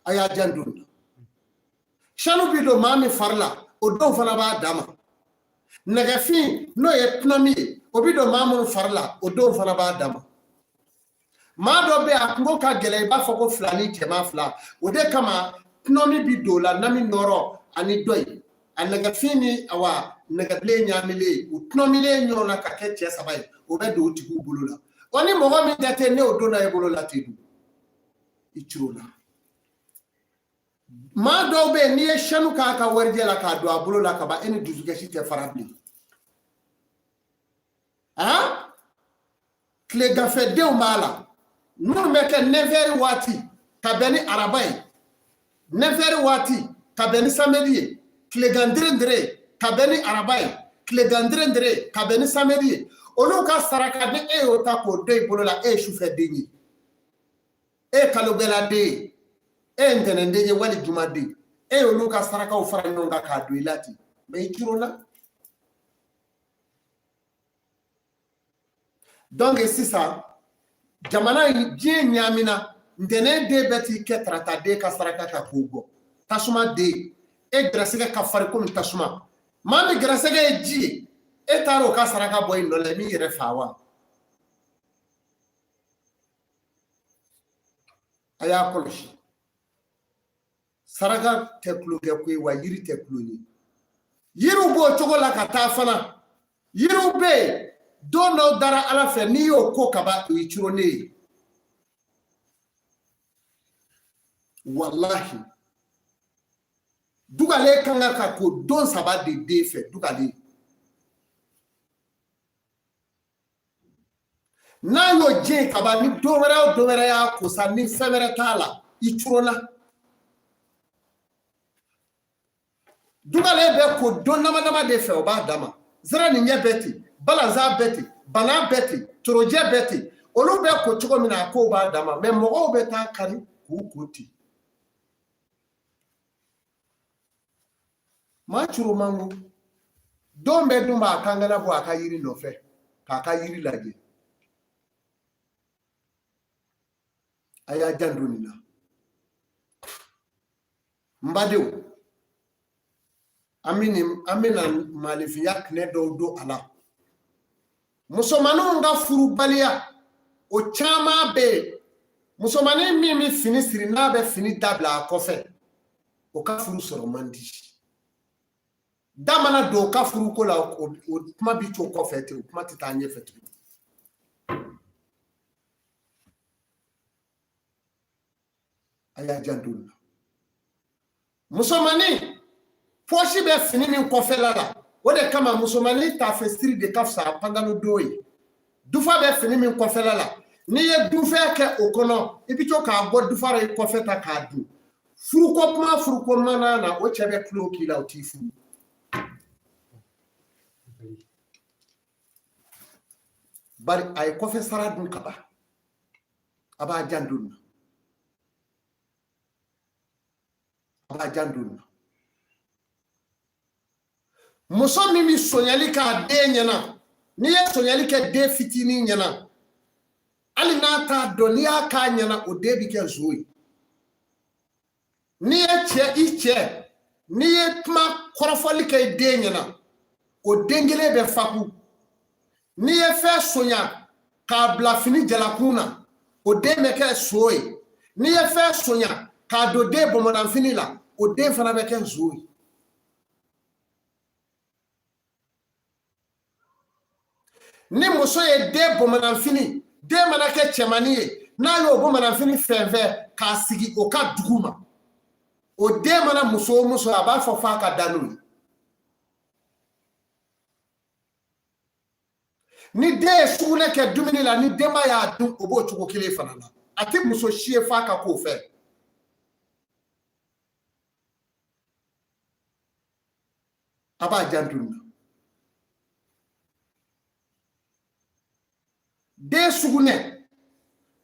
A y'a janto nin na. Sanu bi don maa min fari la, o denw fana b'a dan ma. Nɛgɛfin, n'o ye tsunami ye, o bi don maa minnu fari la, o denw fana b'a dan ma. Maa dɔ bɛ yen, a kungo ka gɛlɛn, i b'a fɔ ko fila ni cɛman fila. O de kama tsunami bi don o la, nami nɔrɔ ani dɔ ye, a nɛgɛfin ni awa nɛgɛbilen ɲaamilen, u tsunamilen ɲɔgɔn na ka kɛ cɛ saba ye, o bɛ don o tigiw bolo la. Wa ni mɔgɔ min tɛ, ne o donna e bolo la ten dun, i curo la. Maa dɔw bɛ yen, n'i ye sanu k'a ka warijɛ la k'a don a bolo la ka ban, e ni dusukasi tɛ fara bilen. Han, tileganfɛdenw b'a la, minnu bɛ kɛ nɛfɛri waati ka bɛn ni araba ye, nɛfɛri waati ka bɛn ni samedi ye, tilegan derendere ka bɛn ni araba ye, tilegan derendere ka bɛn ni samedi ye. Olu ka saraka, ni e y'o ta k'o don i bolo la, e ye sufɛden ye, e ye kalogɛladen ye, e ye ntɛnɛnden ye, wali jumaden, e y'olu ka sarakaw fara ɲɔgɔn kan k'a don i la ten, mais i curona. Donc sisan jamana in, diɲɛ ɲaamina. Ntɛnɛn den bɛ t'i kɛ tarata den ka saraka ka k'o bɔ. Tasuma den, e gɛrɛsɛgɛ ka farin komi tasuma. Maa min gɛrɛsɛgɛ ye ji ye, e taara o ka saraka bɔ i nɔ la, i m'i yɛrɛ fa wa? A y'a kɔlɔsi, saraka tɛ tulonkɛ ko ye, wa yiri tɛ tulon ye. Yiriw b'o cogo la ka taa fana. Yiriw bɛ yen, don dɔw dara Ala fɛ, n'i y'o ko kaban, o y'i curonnen ye. Walahi, dugalen kan ka ko don saba de den fɛ. Dugalen, n'a y'o jɛ kaban, ni don wɛrɛ o don wɛrɛ y'a ko sa, ni fɛn wɛrɛ t'a la, i curona. Dugalen bɛ ko don dama dama de fɛ, o b'a dama. Zɛrɛninjɛ bɛ ten, balanzan bɛ ten, bana bɛ ten, torojɛ bɛ ten. Olu bɛ ko cogo min na, a kow b'a dama. Mais mɔgɔw bɛ taa kari k'u ko ten. Maa curo man go. Don bɛɛ dun b'a kankala bɔ a ka yiri nɔfɛ k'a ka yiri lajɛ. A y'a janto nin na, n badenw. An bɛna maalifinya tinɛ dɔw don a la. Musomaninw ka furubaliya, o caman bɛ yen. Musomanin min bɛ fini siri, n'a bɛ fini dabila a kɔfɛ, o ka furu sɔrɔ man di. Da mana don o ka furuko la, o kuma bi to kɔfɛ ten, o kuma tɛ taa ɲɛfɛ tuguni. A y'a janto nin na. Musomannin pɔsi bɛ fini min kɔfɛla la, o de kama musomannin taafesiri de ka fisa pantalon don ye. Dufa bɛ fini min kɔfɛla la, n'i ye dufɛn kɛ o kɔnɔ, i bɛ to k'a bɔ dufa la i kɔfɛ ta k'a dun. Furuko kuma furuko mana na, o cɛ bɛ tulo k'i la, o t'i furu. Bari a ye kɔfɛ sara dun ka ban. A b'a janto nin na. A b'a janto nin na. Muso min bɛ sonyali k'a den ɲɛna, n'i ye sonyali kɛ den fitinin ɲɛna, hali n'a t'a dɔn, n'i y'a k'a ɲɛna, o den bɛ kɛ zon ye. N'i ye cɛ i cɛ, n'i ye kuma kɔrɔfɔli kɛ i den ɲɛna, o den kelen bɛ faku. N'i ye fɛn sonya k'a bila fini jalakun na, o den bɛ kɛ so ye. N'i ye fɛn sonya k'a don den bɔnbɔnnanfini la, o den fana bɛ kɛ zo ye. Ni muso ye den bɔnbɔnnanfini, den mana kɛ cɛmannin ye, n'a y'o bɔnbɔnnanfini fɛnfɛn k'a sigi o ka dugu ma, o den mana muso o muso, a b'a fɔ f'a ka da n'o ye. Ni den ye sugunɛ kɛ dumuni la, ni denba y'a dun, o b'o cogo kelen fana la. A tɛ muso si ye f'a ka k'o fɛ. A b'a janto nin na. Den sugunɛ,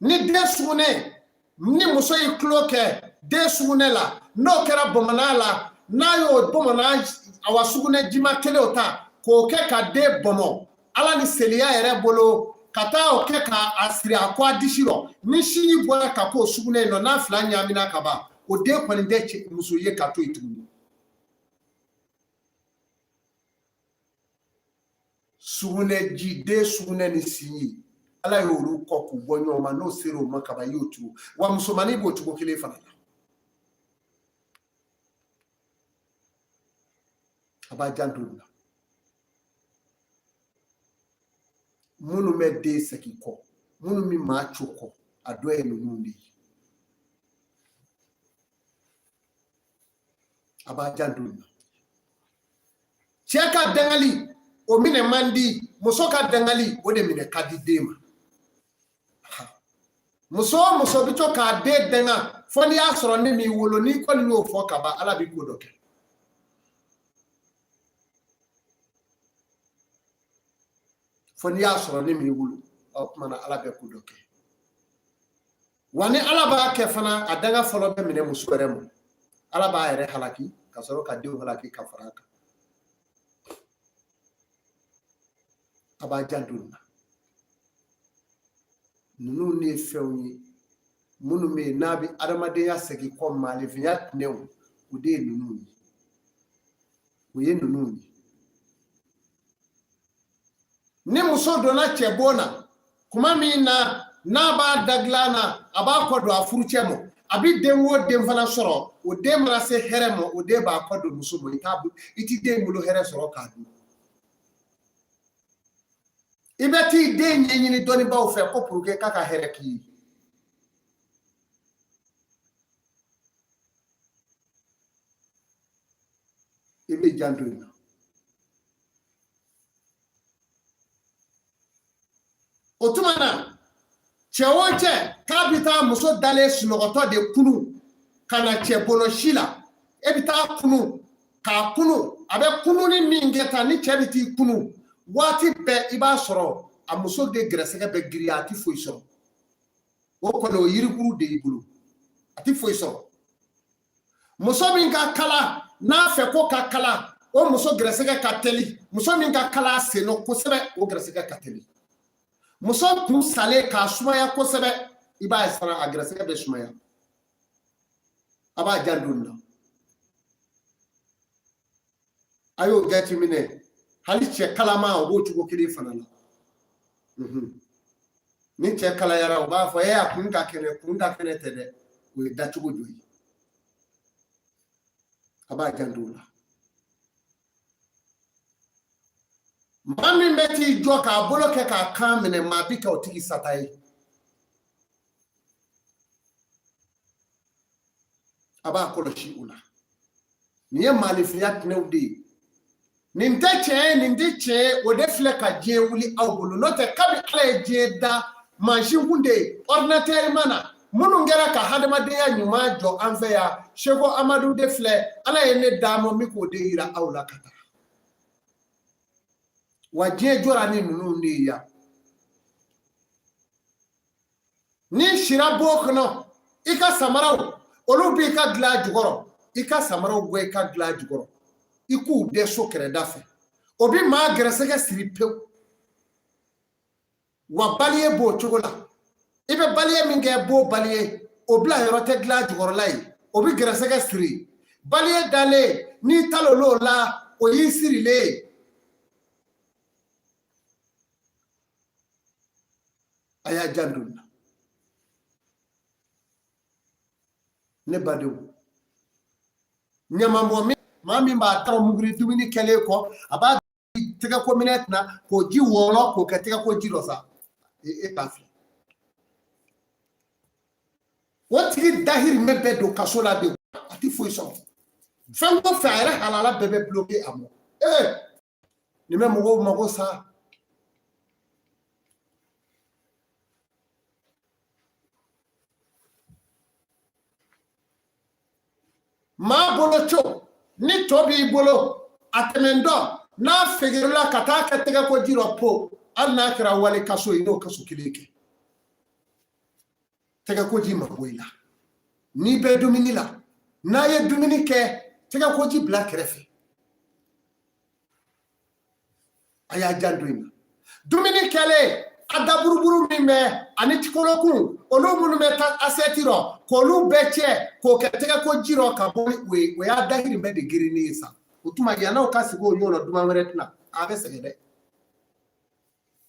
ni den sugunɛ, ni muso ye tulo kɛ den sugunɛ la, n'o kɛra bɔnbɔnna la, n'a y'o bɔnbɔnna awa sugunɛ jima kelen o ta k'o kɛ ka den bɔnbɔn, Ala ni seliya yɛrɛ bolo, ka taa o kɛ k'a siri a kɔ a disi rɔ, ni sinji bɔra ka k'o sugunɛ in nɔ, n'a fila ɲaamina ka ban, o den kɔni tɛ muso ye ka to yen tuguni. Sugunɛji, den sugunɛ ni sinji, Ala y'olu kɔ k'u bɔ ɲɔgɔn ma, n'o sera o ma kaban, i y'o turu. Wa musomannin b'o cogo kelen fana la. A b'a janto nin na. Minnu bɛ den segin kɔ, minnu bɛ maa co kɔ, a dɔ ye ninnu de ye. A b'a janto nin na. Cɛ ka dangali, o minɛ man di, muso ka dangali, o de minɛ ka di den ma. Muso o muso bɛ to k'a den danga, fo n'i y'a sɔrɔ ne m'i wolo, n'i kɔni y'o fɔ ka ban, Ala b'i ko dɔ kɛ. Fo n'i y'a sɔrɔ ne m'i wolo, o tuma na Ala bɛ ko dɔ kɛ. Wa ni Ala b'a kɛ fana, a danga fɔlɔ bɛ minɛ muso yɛrɛ ma. Ala b'a yɛrɛ halaki ka sɔrɔ ka denw halaki ka fara a kan. A b'a janto nin na. Ninnu ne ye fɛnw ye minnu bɛ yen n'a bɛ adamadenya segin kɔ, maaninfinya tinɛw, o de ye ninnu ye. O ye ninnu ye. Ni muso donna cɛ bon na kuma min na, n'a b'a da dilan na, a b'a kɔ don a furucɛ ma, a bɛ den o den fana sɔrɔ, o den mana se hɛrɛ ma, o den b'a kɔ don muso ma. I t'i den bolo hɛrɛ sɔrɔ k'a dun. I bɛ t'i den ɲɛɲini dɔnnibaaw fɛ ko pour que k'a ka hɛrɛ k'i ye. I bɛ janto in na. O tuma na, cɛ o cɛ k'a bɛ taa muso dalen sunɔgɔtɔ de kunu ka na cɛ bolo si la, e bɛ taa kunu k'a kunu, a bɛ kununi min kɛ tan, ni cɛ bɛ t'i kunu waati bɛɛ, i b'a sɔrɔ a muso de gɛrɛsɛgɛ bɛ girinya, a tɛ foyi sɔrɔ. O kɔni, o yirikuru de y'i bolo, a tɛ foyi sɔrɔ. Muso min ka kala, n'a fɛ ko ka kala, o muso gɛrɛsɛgɛ ka teli. Muso min ka kala sen nɔ kosɛbɛ, o gɛrɛsɛgɛ ka teli. Muso kun salen k'a sumaya kosɛbɛ, i b'a ye fana a gɛrɛsɛgɛ bɛ sumaya. A b'a janto nin na. A y'o jateminɛ. Hali cɛ kalama, o b'o cogo kelen fana la. Ni cɛ kalayara, o b'a fɔ e a kun ka kɛnɛ. Kun ka kɛnɛ tɛ dɛ, o ye dacogo dɔ ye. A b'a janto o la. Maa min bɛ t'i jɔ k'a bolo kɛ k'a kan minɛ, maa bi kɛ o tigi sata ye. A b'a kɔlɔsi o la. Nin ye maalifinya tɛnɛw de ye. Nin tɛ tiɲɛ ye, nin tɛ tiɲɛ ye, o de filɛ ka diɲɛ wuli aw bolo. N'o tɛ, kabi Ala ye diɲɛ da, mansin kun tɛ yen, ordinateur ma na. Minnu kɛra ka hadamadenya ɲuman jɔ an fɛ yan, Seko Amadu de filɛ. Ala ye ne d'a ma min k'o de yira aw la ka taa. Wa diɲɛ jɔra ni ninnu de ye yan. N'i sira bon kɔnɔ, i ka samaraw, olu b'i ka dilan jukɔrɔ. I ka samaraw bɔ i ka dilan jukɔrɔ, i k'u dɛ so kɛrɛda fɛ, o bi maa gɛrɛsɛgɛ siri pewu. Wa baliye b'o cogo la, i bɛ baliye min kɛ, bo baliye o bila yɔrɔ tɛ dilan jukɔrɔla ye, o bi gɛrɛsɛgɛ siri. Baliye dalen, n'i talol'o la, o y'i sirilen ye. A y'a janto na, ne badenw. Ɲamanbɔn min, maa min b'a tɔrɔ muguri dumuni kɛlen kɔ, a b'a tɛgɛko minɛ tɛna k'o ji wɔlɔ k'o kɛ tɛgɛko ji dɔ sa, e k'a filɛ, o tigi dahirimɛ bɛɛ don kaso la de, a tɛ foyi sɔrɔ. Fɛn ko fɛn, a yɛrɛ halala bɛɛ bɛ bloqué a ma. Ee, nin bɛ mɔgɔw mago sa. Maa bolo co ni tɔ b'i bolo, a tɛmɛntɔ n'a fegerela ka taa kɛ tɛgɛko ji rɔ po, hali n'a kɛra wale kaso ye, n'o kaso kelen kɛ, tɛgɛko ji ma bɔ i la. N'i bɛ dumuni la, n'a ye dumuni kɛ, tɛgɛko ji bila kɛrɛfɛ. A y'a janto in na. Dumuni kɛlen, a daburuburu min bɛ ani tikolokun, olu minnu bɛ taa asɛti rɔ, k'olu bɛɛ cɛ k'o kɛ tɛgɛko ji rɔ ka bɔ ni o ye, o y'a dahirimɛ de gerennen ye sa. O tuma yann'aw ka sigi o ɲɔgɔn na, duman wɛrɛ tɛna, a bɛ sɛgɛn dɛ.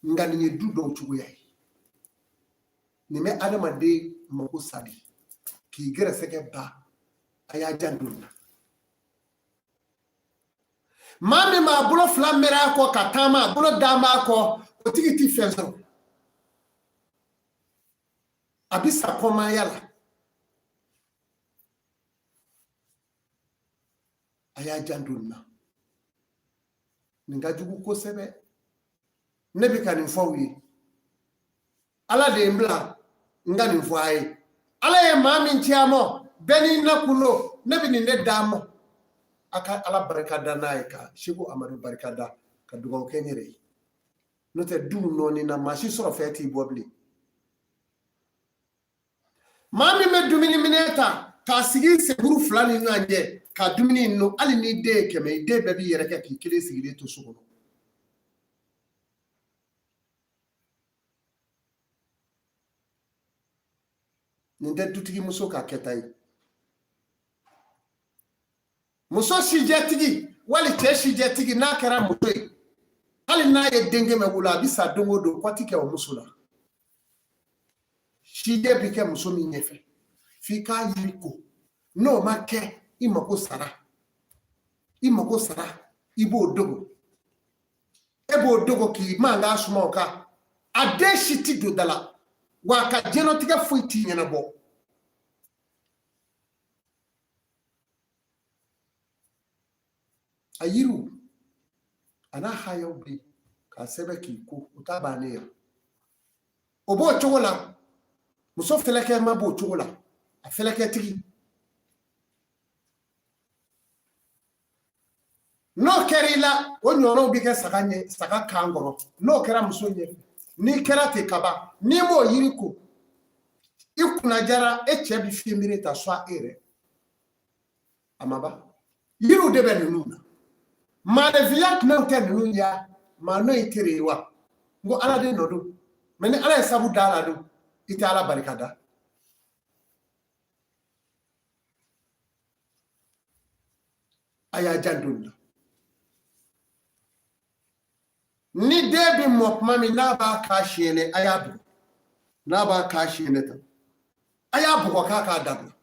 Nka nin ye du dɔw cogoya ye. Nin bɛ adamaden mako sa de, k'i gɛrɛsɛgɛ ban. A y'a janto nin na. Maa min b'a bolo fila mɛrɛ a kɔ ka taama, a bolo dan b'a kɔ, o tigi ti fɛn sɔrɔ, a bi sa kɔmaaya la. A y'a janto nin na, nin ka jugu kosɛbɛ. Ne bɛ ka nin fɔ aw ye, Ala de ye n bila n ka nin fɔ a ye. Ala ye maa min ci a ma, bɛɛ n'i nakun don. Ne bɛ nin de d'a ma, a ka Ala barika da n'a ye, ka Seko Amadu barika da, ka dugawu kɛ n yɛrɛ ye. N'o tɛ, duw nɔɔni na, maa si sɔrɔ fɛn t'i bɔ bilen. Maa min bɛ dumuni minɛ ta k'a sigi senkuru fila ni ɲɔgɔn cɛ ka dumuni nɔ, hali n'i den ye 100 ye, den bɛɛ b'i yɛrɛ kɛ k'i kelen sigilen to so kɔnɔ. Nin tɛ dutigi muso ka kɛta ye. Muso sijɛtigi wali cɛ sijɛtigi, n'a kɛra muso ye, hali n'a ye den 100 wolo, a bɛ sa don o don, kɔti kɛ o muso la. Sijɛ bɛ kɛ muso min ɲɛfɛ, f'i k'a yiri ko, n'o ma kɛ, i mako sara, i mako sara. I b'o dogo, e b'o dogo k'i mankan suma o kan. A den si ti don da la, wa a ka diɲɛnatigɛ foyi t'i ɲɛnabɔ. A yiriw a n'a hayaw bɛ yen k'a sɛbɛn k'i ko, o t'a bannen ye. O b'o cogo la, muso fɛlɛkɛma b'o cogo la, a fɛlɛkɛtigi n'o kɛra i la, o ɲɔgɔnnaw bɛ kɛ saga ɲɛ, saga kan kɔrɔ. N'o kɛra muso ɲɛ, n'i kɛra ten kaban, n'i m'o yiri ko, i kunna jara, e cɛ bɛ fiɲɛbere ta soit e yɛrɛ a ma ban. Yiriw de bɛ ninnu na. Maaninfinya tɛnaw tɛ ninnu ya, maa n'o ye tere ye wa. N ko Ala de nɔ don mɛ, ni Ala ye sabu da la don, i tɛ Ala barika da. A y'a janto nin na. Ni den bɛ mɔ tuma min, n'a b'a k'a siyɛnɛ, a y'a bugɔ. N'a b'a k'a siyɛnɛ tan, a y'a bugɔ k'a k'a dabila.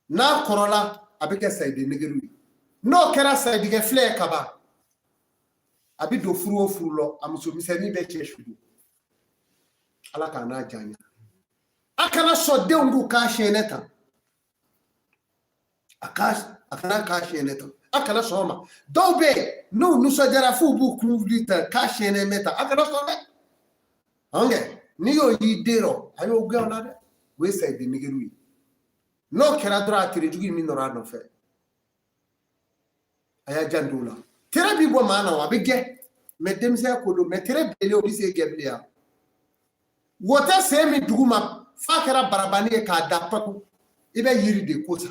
N'a kɔrɔla, a bɛ kɛ sayiden negelu ye. N'o kɛra sayidigɛ filɛ ye kaban, A bɛ don furu o furu lɔ, a muso misɛnnin bɛ cɛ su don. Ala k'a n'a diya. A kana sɔn denw k'u k'a siyɛnɛ tan. A kana k'a siyɛnɛ tan. A kana sɔn o ma. Dɔw bɛ yen, n'u nisɔndiyara f'u b'u kun wuli tan k'a siyɛnɛ bɛ tan. A kana sɔn dɛ. Ɔnkɛ n'i y'o y'i den rɔ, a y'o gɛn o la dɛ. O ye sayiden nigeriw ye. N'o kɛra dɔrɔn, a tere jugu in min nɔrɔ a nɔfɛ. A y'a janto o la. Tere bi bɔ maa na o, a bɛ gɛn. Mɛ denmisɛnya ko don, mɛ tere bilennen o bɛ se gɛn bilen yan. Wo tɛ sen min duguma f'a kɛra barabani ye k'a da patu, i bɛ yiri de ko sa.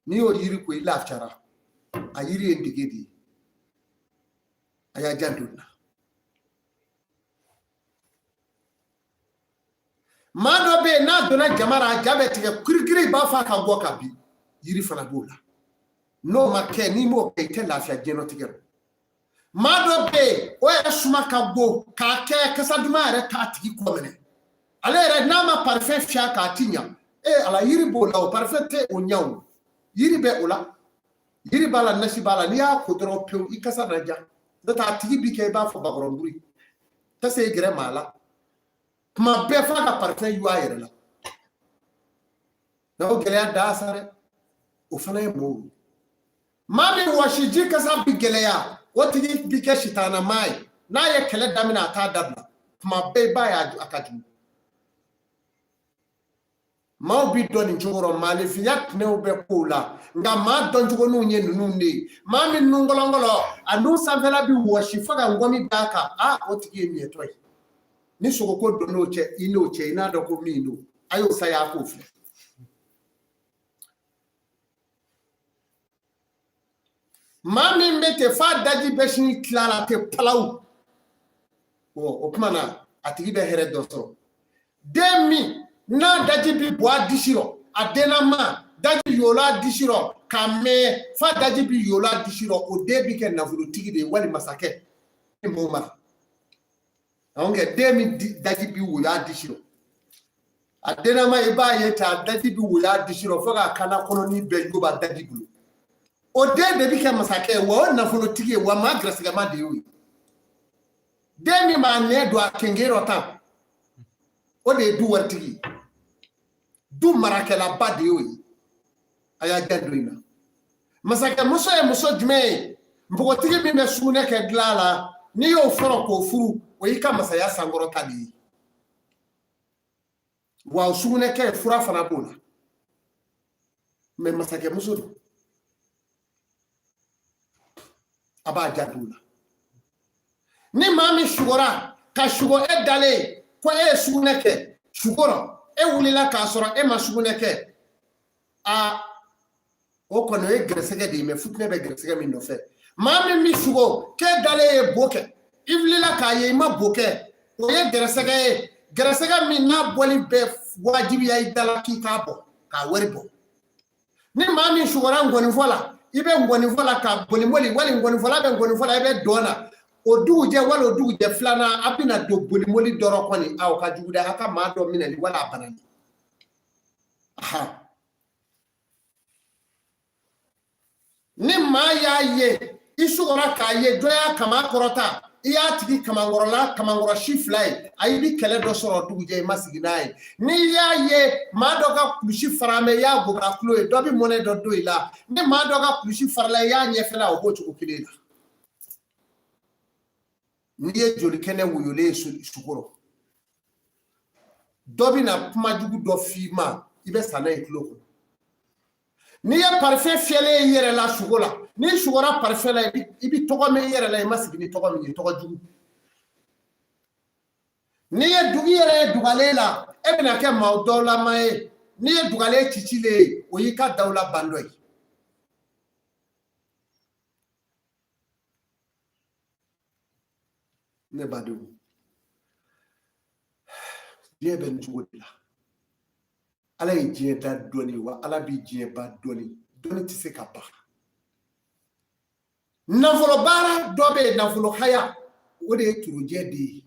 N'i y'o yiri ko, i lafiyara. A yiri ye dege de ye. A y'a janto nin na. Maa dɔ bɛ yen, n'a donna jama la, a ja bɛ tigɛ kirikiri, i b'a fɔ a ka bɔ ka bin. Yiri fana b'o la. N'o ma kɛ, n'i m'o kɛ, i tɛ lafiya diɲɛlatigɛ rɔ. Maa dɔ bɛ yen, o yɛrɛ suma ka go k'a kɛ kasa duman yɛrɛ t'a tigi kɔ minɛ. Ale yɛrɛ n'a ma parfum fiyɛ k'a ti ɲa. Ee Ala, yiri b'o la o, parfum tɛ o ɲa o. Yiri bɛ o la. Yiri b'a la, nasi b'a la. N'i y'a ko dɔrɔn pewu, i kasa na ja. N'o tɛ a tigi bi kɛ i b'a fɔ bakɔrɔnburu. Tɛ se i gɛrɛ maa la. Tuma bɛɛ f'a ka parfum yu a yɛrɛ la. N'o gɛlɛya da sa dɛ. O fana ye mɔgɔw ye. Maa min wɔsiji kasa bi gɛlɛya, o tigi bi kɛ sitanamaa ye. N'a ye kɛlɛ daminɛ, a t'a dabila. Tuma bɛɛ i b'a ye a ka jugu. Maaw bi dɔn nin cogo rɔ, maaninfinya tinɛw bɛ kow la, nka maa dɔncogoninw ye ninnu de ye. Maa min nun gɔlɔngɔlɔ, a nun sanfɛla bi wɔsi fo ka ngɔmi d'a kan, a o tigi ye miɲɛtɔ ye. Ni sogoko donn'o cɛ, i n'o cɛ, i n'a dɔn ko min don, a y'o saya k'o filɛ. Maa min bɛ ten f'a daji bɛ sin tila la ten palawu, o tuma na a tigi bɛ hɛrɛ dɔ sɔrɔ. Den min n'a daji bi bɔ a disi rɔ, a dennama daji yola a disi rɔ k'a mɛn f'a daji bi yola a disi rɔ, o den bi kɛ nafolotigi de ye wali masakɛ ni m'o mara. Donc den min daji bi woyo a disi rɔ, a dennama i b'a ye ten, a daji bi woyo a disi rɔ fo k'a kana kɔnɔni bɛɛ yoba daji bolo. O den de bi kɛ masakɛ ye, wa o nafolotigi ye, wa maa gɛrɛsɛgɛma de y'o ye. Den min b'a nɛn don a kenge rɔ tan, o de ye du waritigi ye, du marakɛlaba de y'o ye. A y'a janto in na. Masakɛmuso ye muso jumɛn ye? Npogotigi min bɛ sugunɛ kɛ dilan la, n'i y'o fɔlɔ k'o furu, o y'i ka masaya sankɔrɔta de ye. Wa o sugunɛ kɛ fura fana b'o la. Mɛ masakɛmuso don, a b'a janto o la. Ni maa min sugora ka sugo e dalen ko e ye sugunɛ kɛ sugorɔ, e wulila k'a sɔrɔ e ma sugunɛ kɛ, a o kɔni o ye gɛrɛsɛgɛ de ye. Mɛ futinɛ bɛ gɛrɛsɛgɛ min nɔfɛ. Maa min bɛ sugo k'e dalen ye bo kɛ, i wulila k'a ye i ma bo kɛ, o ye gɛrɛsɛgɛ ye. Gɛrɛsɛgɛ min n'a bɔli bɛ wajibiya i da la k'i k'a bɔ k'a wari bɔ. Ni maa min sugora ngɔnifɔ la, i bɛ ngɔnifɔ la ka bolimoli, wali ngɔnifɔla bɛ ngɔnifɔ la, i bɛ dɔn na, o dugujɛ wali o dugujɛ filanan, a bɛna don bolimoli dɔrɔn kɔni, a o ka jugu dɛ, a ka maa dɔ minɛli wala a banali. Ni maa y'a ye i sugora k'a ye dɔ y'a kaman kɔrɔta, i y'a tigi kamankɔrɔla kamankɔrɔsi fila ye, a i bi kɛlɛ dɔ sɔrɔ dugujɛ i ma sigi n'a ye. N'i y'a ye maa dɔ ka kulusi fara mɛ, i y'a gobara kulo ye, dɔ bi mɔnɛ dɔ don i la. Ni maa dɔ ka kulusi farala i y'a ɲɛfɛla, o b'o cogo kelen la. N'i ye joli kɛnɛ woyolen ye sukɔrɔ, dɔ bɛna kuma jugu dɔ f'i ma, i bɛ sa n'a ye tulo kɔnɔ. N'i ye parifɛn fiyɛlen ye i yɛrɛ la sugo la, n'i sugora parifɛn la, i bi tɔgɔ mɛn i yɛrɛ la, i ma sigi ni tɔgɔ min ye, tɔgɔ jugu. N'i ye dugu yɛrɛ ye dugalen la, e bɛna kɛ maa dawulama ye. N'i ye dugalen cicilen ye, o y'i ka dawula bandɔ ye. Ne badenw, diɲɛ bɛ nin cogo de la. Ala ye diɲɛ da dɔɔni, wa Ala bi diɲɛ ba dɔɔni. Dɔɔni tɛ se ka ban. Nafolo baara dɔ bɛ yen, nafolo haya, o de ye turujɛ de ye.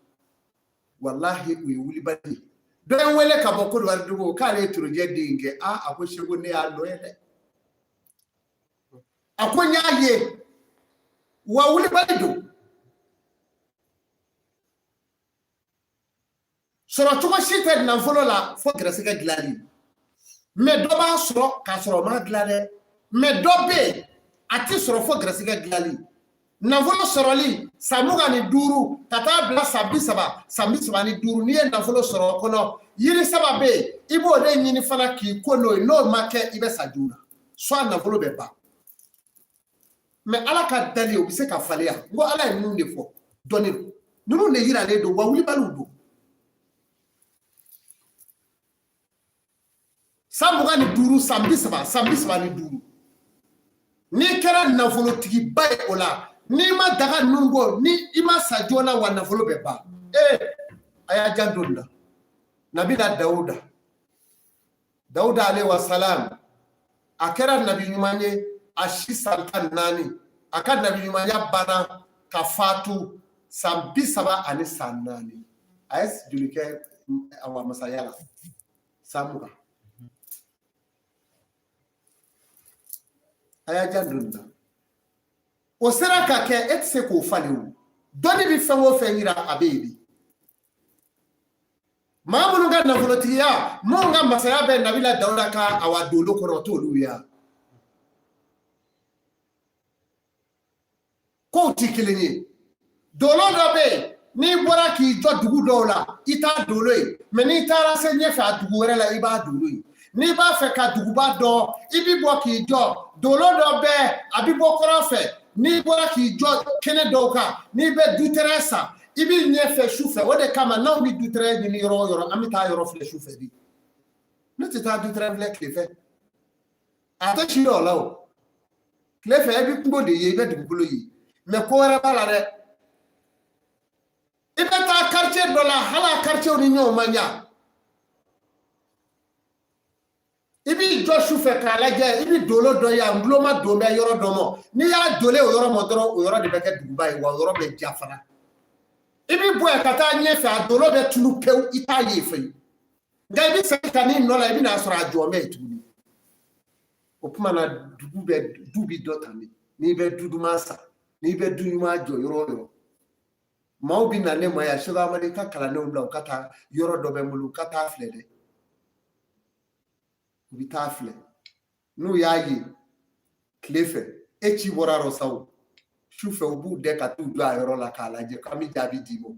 Walahi, o ye wulibali ye. Dɔ ye n wele ka bɔ Kodowari dugu k'ale ye turujɛ den kɛ. A ko Segu, ne y'a dɔn ye dɛ. A ko n y'a ye wa, wulibali don. Sɔrɔ cogo si tɛ nafolo la fo gɛrɛsɛgɛ dilanli. Mais dɔ b'a sɔrɔ k'a sɔrɔ o m'a dilan dɛ. Mais dɔ bɛ yen, a tɛ sɔrɔ fo gɛrɛsɛgɛ dilanli. Nafolo sɔrɔli san 25 ka taa bila san 30, san 35, n'i ye nafolo sɔrɔ o kɔnɔ, yiri saba bɛ yen, i b'o de ɲini fana k'i ko n'o ye. N'o ma kɛ, i bɛ sa joona, soit nafolo bɛ ban. Mais Ala ka dali, o bɛ se ka falen yan. N ko Ala ye ninnu de fɔ dɔnni don, ninnu de yiralen don, wa wulibaliw don. San 25, san 30, san 35, n'i kɛra nafolotigiba ye o la, n'i ma daga ninnu ko, ni i ma sa joona, wa nafolo bɛ ban. Ee, a y'a janto nin na. Nabila Dawuda, Dawuda alayhi wa salam, a kɛra nabi ɲuman ye a si san 14. A ka nabi ɲumanya banna ka fatu san 34 san 4. A ye joli kɛ awa masaya la? San 20. A y'a janto nin na. O sera ka kɛ, e tɛ se k'o falen o. Dɔnni bɛ fɛn o fɛn yira, a bɛ yen de. Maa minnu ka nafolotigiya, minnu ka masaya bɛ Nabila Dawuda ka awa dolo kɔnɔ, o t'olu ye wa? Kow tɛ kelen ye. Dolo dɔ bɛ yen, n'i bɔra k'i jɔ dugu dɔw la, i t'a dolo ye, mais n'i taara se ɲɛfɛ a dugu wɛrɛ la, i b'a dolo ye. N'i b'a fɛ ka duguba dɔn, i bɛ bɔ k'i jɔ. Dolo dɔ bɛ, a bɛ bɔ kɔrɔn fɛ. N'i bɔra k'i jɔ kɛnɛ dɔw kan, n'i bɛ dutɛrɛn san, i b'i ɲɛfɛ su fɛ. O de kama n'anw bɛ dutɛrɛn ɲini yɔrɔ o yɔrɔ, an bɛ taa yɔrɔ filɛ su fɛ de. Ne tɛ taa dutɛrɛn filɛ tile fɛ, a tɛ si o la o. Tile fɛ, i bɛ kungo de ye, i bɛ dugukolo ye, mais ko wɛrɛ b'a la dɛ. I bɛ taa quartier dɔ la, hali a quartier ni ɲɔgɔn man jan, i b'i jɔ su fɛ k'a lajɛ, i bɛ dolo dɔ ye, a guloma don bɛ yɔrɔ dɔ ma. N'i y'a dolen o yɔrɔ ma dɔrɔn, o yɔrɔ de bɛ kɛ duguba ye, wa o yɔrɔ bɛ ja fana. I bɛ bɔ yen ka taa ɲɛfɛ, a dolo bɛ tunu pewu, i t'a ye fewu. Nka i bɛ segin ka n'i nɔ la, i bɛn'a sɔrɔ a jɔn bɛ yen tuguni. O tuma na, dugu bɛ du bi dɔ tan de. N'i bɛ du duman san, n'i bɛ du ɲuman jɔ yɔrɔ o yɔrɔ, maaw bɛ na ne ma yan. Seko Amadu ka kalandenw bila u ka taa yɔrɔ dɔ bɛ n bolo, u ka taa filɛ dɛ. U bɛ taa filɛ, n'u y'a ye tile fɛ, e ci bɔra yɔrɔ sa o, su fɛ u b'u dɛ ka t'u jɔ a yɔrɔ la k'a lajɛ k'an bɛ jaabi d'i ma.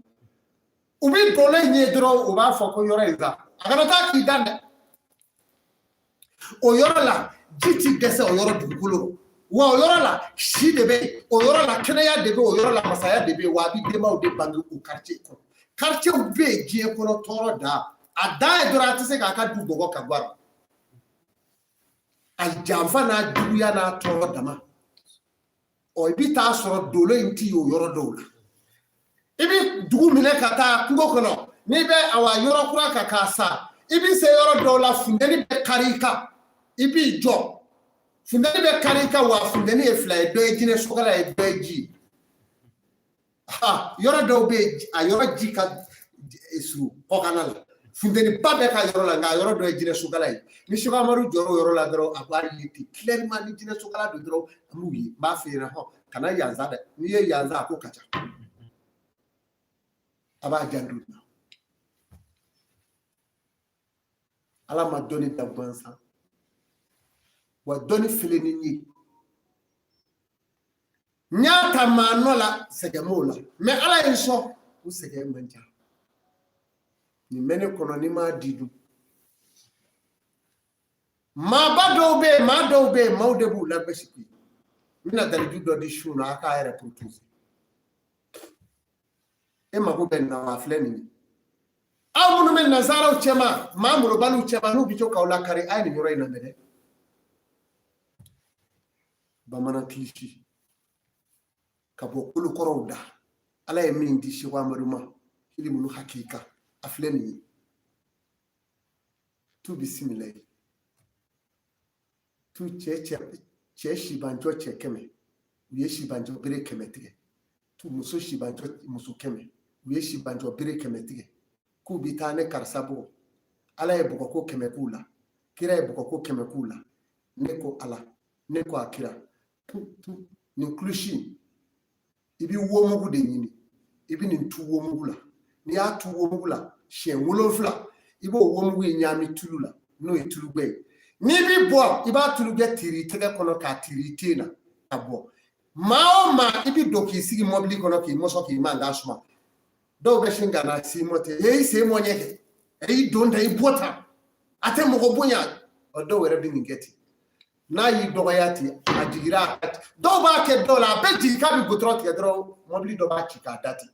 U bɛ dolo in ye dɔrɔn, u b'a fɔ ko yɔrɔ in sa, a kana taa k'i dan dɛ. O yɔrɔ la, ji ti dɛsɛ o yɔrɔ dugukolo, wa o yɔrɔ la, si de bɛ yen, o yɔrɔ la, kɛnɛya de bɛ o yɔrɔ la, masaya de bɛ yen, wa a bɛ denbaw de bange o quartier kɔnɔ. Quartier bɛ yen diɲɛ kɔnɔ, tɔɔrɔ dan a dan ye dɔrɔn, a tɛ se k'a ka du bɔgɔ ka bɔ a la. A janfa n'a juguya n'a tɔɔrɔ dama. Ɔ, i bɛ taa sɔrɔ dolo in ti o yɔrɔ dɔw la. I bɛ dugu minɛ ka taa kungo kɔnɔ, n'i bɛ awa yɔrɔ kura kan k'a san, i bɛ se yɔrɔ dɔw la, funteni bɛ kari i kan, i b'i jɔ, funteni bɛ kari i kan, wa funteni ye fila ye, dɔ ye jinɛ sokala ye, dɔ ye ji ye. Ha, yɔrɔ dɔw bɛ yen, a yɔrɔ ji ka surun kɔkanna la, funteniba bɛ ka yɔrɔ la, nka a yɔrɔ dɔ ye jinɛ sokala ye. Ni Seko Amadu jɔra o yɔrɔ la dɔrɔn, a b'a ye ten clairement. Ni jinɛ sokala don dɔrɔn, an b'u ye. N b'a f'i ɲɛna, hɔn, kana yansa dɛ. N'i ye yansa, a ko ka ca, a b'a janto. Ala ma dɔnni da gansan, wa dɔnni filɛ nin ye, n y'a ta maa nɔ la, sɛgɛn m'o la, mais Ala ye n sɔn, o sɛgɛn man ca. Nin bɛ ne kɔnɔ, ni m'a di dun. Maaba dɔw bɛ yen, maa dɔw bɛ yen, maaw de b'u lagosi koyi. N bɛna daliju dɔ di su na, a k'a yɛrɛ protéger. E mako bɛ nin na wa? A filɛ nin ye. Aw minnu bɛ nansaraw cɛma, maa molobaliw cɛma, n'u bɛ to k'aw lakari, a ye nin yɔrɔ in lamɛn dɛ. Bamanan kilisi ka bɔ kolokɔrɔw da, Ala ye min di Seko Amadu ma, ilimulu hakika, a filɛ nin ye. Tu bisimilayi, tu cɛ cɛ cɛ sibancɔ cɛ 100, u ye sibancɔ bere 100 tigɛ. Tu muso sibancɔ muso 100, u ye sibancɔ bere 100 tigɛ, k'u bɛ taa ne karisa bugɔ. Ala ye bugɔko 100 k'u la, kira ye bugɔko 100 k'u la. Ne ko Ala, ne ko a kira, nin kulusi, i bɛ womugu de ɲini, i bɛ nin tu womugu la. N'i y'a tu womugu la, Siɲɛ 7, i b'o womugu in ɲaami tulu la, n'o ye tulugɛ ye. N'i bi bɔ, i b'a tulugɛ tiiri i tɛgɛ kɔnɔ k'a tiiri i ten na ka bɔ. Maa o maa, i bi don k'i sigi mɔbili kɔnɔ k'i mɔsɔn k'i mankan suma, dɔw bɛ sin ka na s'i ma ten: e y'i sen mɔɲɛ kɛ, e y'i don ta, i bɔ tan, a tɛ mɔgɔ bonya. Ɔ, dɔw yɛrɛ bɛ nin kɛ ten. N'a y'i dɔgɔya ten, a jigira, dɔw b'a kɛ dɔw la, a bɛ jigin k'a bɛ gudɔrɔn tigɛ dɔrɔn, mɔbili dɔ b'a ci k'a da ten.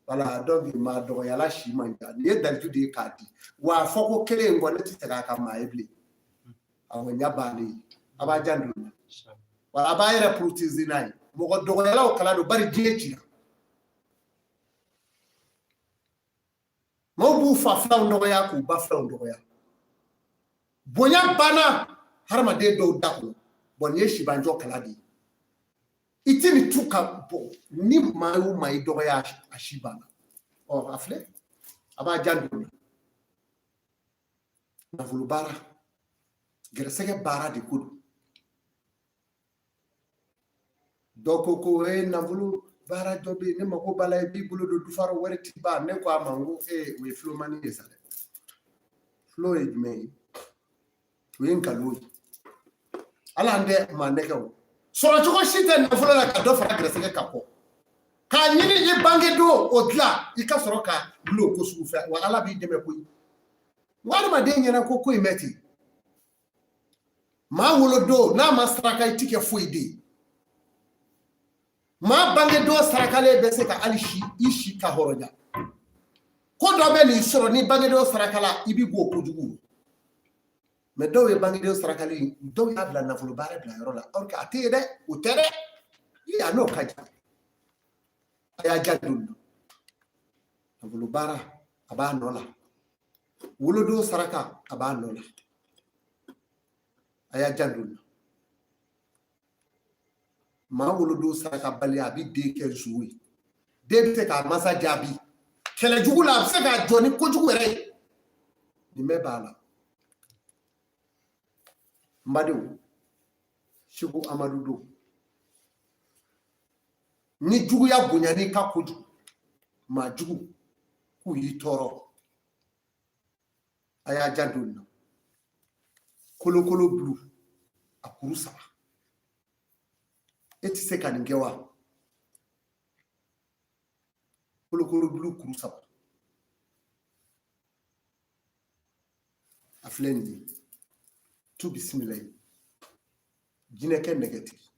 Wala, donc maa dɔgɔyala si man ca. Nin ye dalilu de ye k'a di. Wa a fɔ ko kelen in kɔ, ne tɛ segin a kan maa ye bilen. Awɔ, ɲa bannen ye, a b'a janto na. Wala, a b'a yɛrɛ protéger n'a ye. Mɔgɔ dɔgɔyalaw kala don, bari diɲɛ cira. Maaw b'u fa filanw dɔgɔya k'u ba filanw dɔgɔya. Bonya banna hadamaden dɔw da kɔnɔ. Bɔn, nin ye sibanjɔ kala de ye. I tɛ nin tu ka bɔ ni maa o maa i dɔgɔya, a si banna. Ɔ, a filɛ, a b'a janto na. Nafolo baara, gɛrɛsɛgɛ baara de ko don. Dɔ ko ko e nafolo baara dɔ bɛ yen, ne mako b'a la, i b'i bolo don dufara, wari ti ban. Ne ko a ma, n ko ee, o ye filomani ye sa dɛ. Filo ye jumɛn ye? O ye nkalon ye. Ala an tɛ maa nɛgɛ o sɔrɔ cogo si tɛ nafolo la ka dɔ fara gɛrɛsɛgɛ kan kɔ k'a ɲini i bange don o dilan, i ka sɔrɔ ka wuli o ko sugu fɛ. Wa Ala b'i dɛmɛ koyi. N ko adamaden ɲɛna ko ko in bɛ ten. Maa wolo don n'a ma saraka, i ti kɛ foyi de ye. Maa bange don sarakalen bɛ se ka hali si i si ka hɔrɔnya. Ko dɔ bɛ n'i sɔrɔ ni bangedon saraka la, i b'i bɔ o kojugu. Mɛ dɔw ye bangedon sarakali, dɔw y'a bila nafolo baara bila yɔrɔ la, or que a tɛ yen dɛ, o tɛ dɛ. A n'o ka jan, a y'a janto na. Nafolo baara, a b'a nɔ la. Wolodon saraka, a b'a nɔ la. A y'a janto na. Maa wolodon saraka baliya, a bɛ den kɛ nson ye. Den bɛ se k'a masa jaabi kɛlɛ jugu la, a bɛ se k'a jɔ ni kojugu yɛrɛ ye. Nin bɛɛ b'a la. N badenw, Seko Amadu don. Ni juguya bonyan'i ka kojugu, maa jugu k'u y'i tɔɔrɔ, a y'a janto nin na. Kolokolo bulu a kuru 3, e tɛ se ka nin kɛ wa? Kolokolo bulu kuru 3, a filɛ nin ye. Tu bisimila ye jinɛkɛ nɛgɛtigi,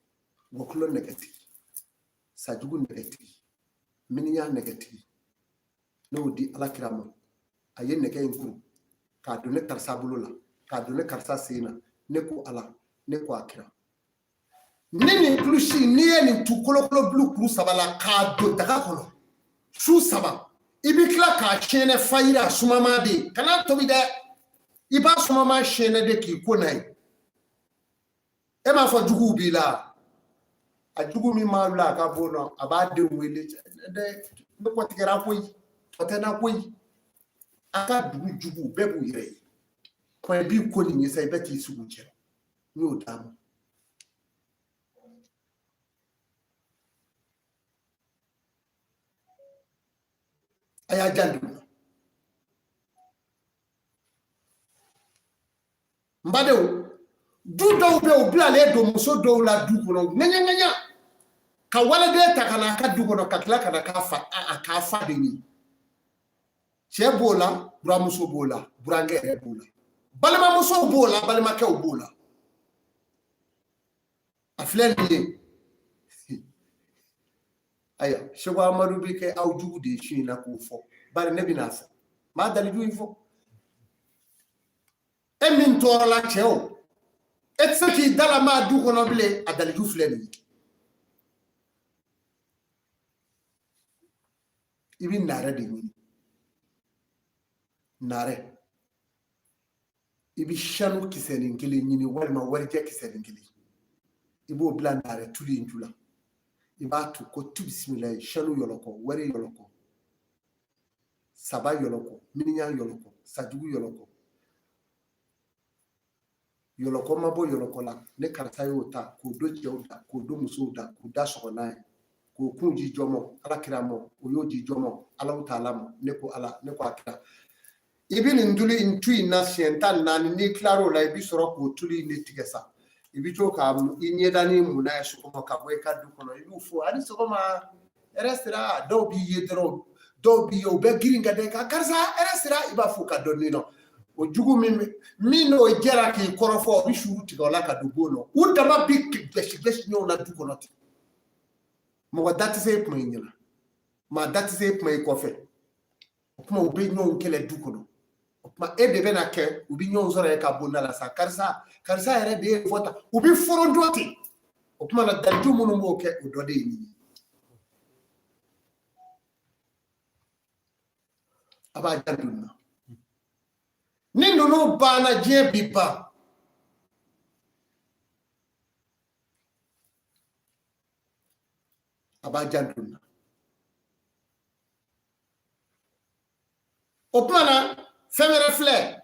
wɔkulɔ nɛgɛtigi, sajugu nɛgɛtigi, miniyan nɛgɛtigi. Ne y'o di Ala kira ma, a ye nɛgɛ in kuru k'a don ne karisa bolo la, k'a don ne karisa sen na. Ne ko Ala, ne ko a kira, ni nin kulusi, n'i ye nin tu kolokolo bulu kuru 3 la k'a don daga kɔnɔ su 3, i bɛ tila k'a siyɛnɛ fayiri a sumama de, kana tobi dɛ, i b'a sumama siyɛnɛ de k'i ko n'a ye. E m'a fɔ juguw b'i la, a jugu min m'a bila a ka bon nɔ, a b'a denw wele dɛ, ne kɔ tigɛra koyi, tɔ tɛ na koyi. A ka dugu jugu bɛɛ b'u yɛrɛ ye. Kɔɲɔ b'i ko nin ye sa, i bɛ t'i sigi u cɛ. N y'o d'a ma. A y'a janto n na. N badenw, du dɔw bɛ yen, u bilalen don muso dɔw la du kɔnɔ ŋaɲa ŋaɲa, ka waliden ta ka na a ka du kɔnɔ, ka tila ka na k'a fa, a k'a fa de ye. Cɛ b'o la, buramuso b'o la, burankɛ yɛrɛ b'o la, balimamusow b'o la, balimakɛw b'o la. A filɛ nin ye. Ayiwa, Seko Amadu bɛ kɛ aw jugu de ye su in na k'o fɔ, bari ne bɛna fɔ, n b'a dalilu in fɔ. E min tɔɔrɔla cɛ o, e tɛ se k'i dalamaa du kɔnɔ bilen, a dalilu filɛ nin ye. I bɛ naarɛ de ɲini, naarɛ, i bɛ sanu kisɛnin kelen ɲini walima warijɛ kisɛnin kelen, i b'o bila naarɛ tulu in ju la. I b'a tu ko tu bisimilayi, sanu yɔlɔkɔ, wari yɔlɔkɔ, saba yɔlɔkɔ, miniyan yɔlɔkɔ, sajugu yɔlɔkɔ, yɔlɔkɔ ma bɔ yɔlɔkɔ la. Ne karisa y'o ta k'o don cɛw da, k'o don musow da, k'u da sɔgɔ n'a ye, k'o K'o kun di jɔn ma? Ala kira ma. O y'o di jɔn ma? Alahu taala ma. Ne ko Ala, ne ko a kira. I bɛ nin tulu in tu in na siɲɛ 14. N'i tilar'o la, i bɛ sɔrɔ k'o tulu in de tigɛ sa. I bɛ to ka i ɲɛdani mun n'a ye sɔgɔma ka bɔ i ka du kɔnɔ. I b'u fo: a ni sɔgɔma, hɛrɛ sira. Dɔw b'i ye dɔrɔn, dɔw b'i ye, u bɛ girin ka da i kan: karisa, hɛrɛ sira. I b'a fo ka dɔn nɔ. O jugu min n'o jɛra k'i kɔrɔfɔ, o bɛ suru tigɛ o la ka don bon nɔ. U dama bi gɛsi gɛsi ɲɔgɔn na du kɔnɔ ten. Mɔgɔ da tɛ se e kuma i ɲɛna, maa da tɛ se e kuma i kɔfɛ. O tuma u bɛ ɲɔgɔn kɛlɛ du kɔnɔ. O tuma e de bɛna kɛ, u bɛ ɲɔgɔn sɔrɔ e ka bonda la sa: karisa, karisa yɛrɛ de ye fɔ tan. U bɛ foronto ten. O tuma na, daliju minnu b'o kɛ, o dɔ de ye nin ye. A b'a janto nin na. Ni ninnu banna, diɲɛ bi ban. A b'a janto nin na. O tuma na, fɛn wɛrɛ filɛ.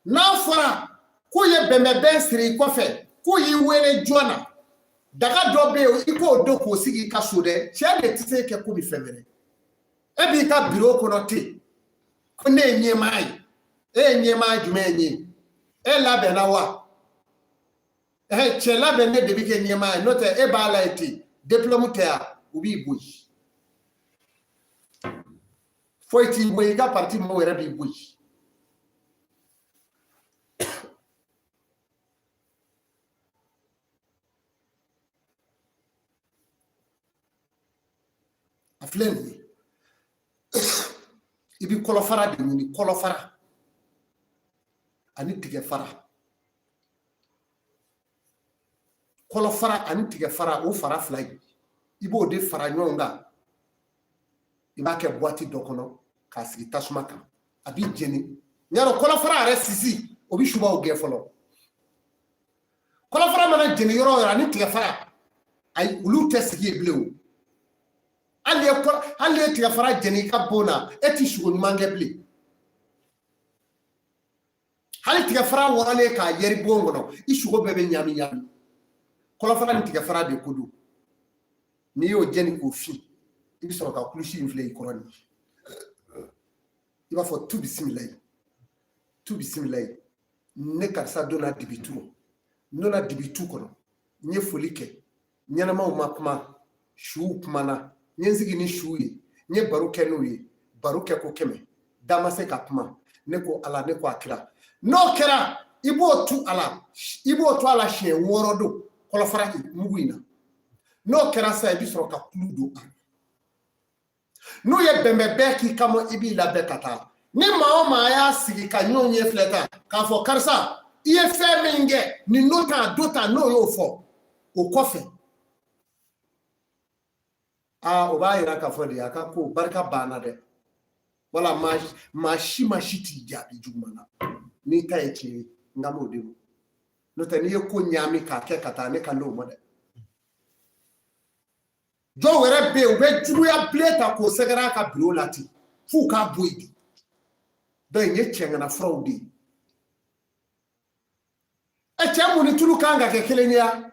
N'a fɔra k'u ye bɛnbɛnbɛn siri i kɔfɛ, k'u y'i wele joona, daga dɔ bɛ yen, i k'o don k'o sigi i ka so dɛ. Cɛ de tɛ se kɛ komi fɛn wɛrɛ. E b'i ka biro kɔnɔ ten ko ne ye ɲɛmaa ye. E ye ɲɛmaa jumɛn ye? E labɛnna wa? Cɛ labɛnnen de bɛ kɛ ɲɛmaa ye. N'o tɛ, e b'a la yen ten, diplôme tɛ yan, u b'i gosi. Foyi t'i bɔ, i ka parti mɔgɔw yɛrɛ b'i gosi. A filɛ nin ye, i bɛ kɔlɔfara de ɲini, kɔlɔfara ani tigɛfara, kɔlɔfara ani tigɛfara, o fara fila in, i b'o de fara ɲɔgɔn kan. I b'a kɛ boîte dɔ kɔnɔ k'a sigi tasuma kan, a b'i jeni. Yarɔ, kɔlɔfara yɛrɛ sisi, o bɛ subaw gɛn fɔlɔ. Kɔlɔfara mana jeni yɔrɔ o yɔrɔ ani tigɛfara, ayi, olu tɛ sigi yen bilen. O hali ye tigɛfara jeni i ka bon na, e ti sugo ɲuman kɛ bilen. Hali tigɛfara wɔrɔlen k'a yɛri bon kɔnɔ, i sugo bɛɛ bɛ ɲami ɲami. Kɔlɔfara ni tigɛfara de ko don. N'i y'o jeni k'o fin, i bɛ sɔrɔ ka kulusi in filɛ i kɔrɔ nin, i b'a fɔ: tu bisimilayi, tu bisimilayi, ne karisa donna dibitu, n donna dibitu kɔnɔ, n ye foli kɛ, ɲɛnamaw ma kuma, suw kumana, n ye n sigi ni suw ye, n ye baro kɛ n'u ye, baro kɛ ko 100, da ma se ka kuma. Ne ko Ala, ne ko a kira. N'o kɛra, i b'o tu a la, i b'o to a la siɲɛ 6 don kɔlɔfara mugu in na. N'o kɛra sisan, i bɛ sɔrɔ ka kulu don a la. N'u ye bɛnbɛnbɛn k'i kama, i b'i labɛn ka taa. Ni maa o maa y'a sigi ka ɲɔgɔn ɲɛ filɛ tan k'a fɔ: karisa, i ye fɛn min kɛ nin don tan, don tan, n'o y'o fɔ o kɔfɛ, aa, o b'a yira k'a fɔ de a ka ko barika banna dɛ. Wala maa si ma si t'i jaabi juguman na n'i ta ye tiɲɛ ye. N ka m'o de ma. N'o tɛ, n'i ye ko ɲaami k'a kɛ ka taa, ne kan d'o ma dɛ. Dɔw yɛrɛ bɛ yen, u bɛ juguya bilen ta k'o sɛgɛrɛ a ka biro la ten f'u k'a bɔ yen de. Donc nin ye cɛŋana furaw de ye. Ɛ, cɛ mun ni tulu kan ka kɛ kelen ye ya?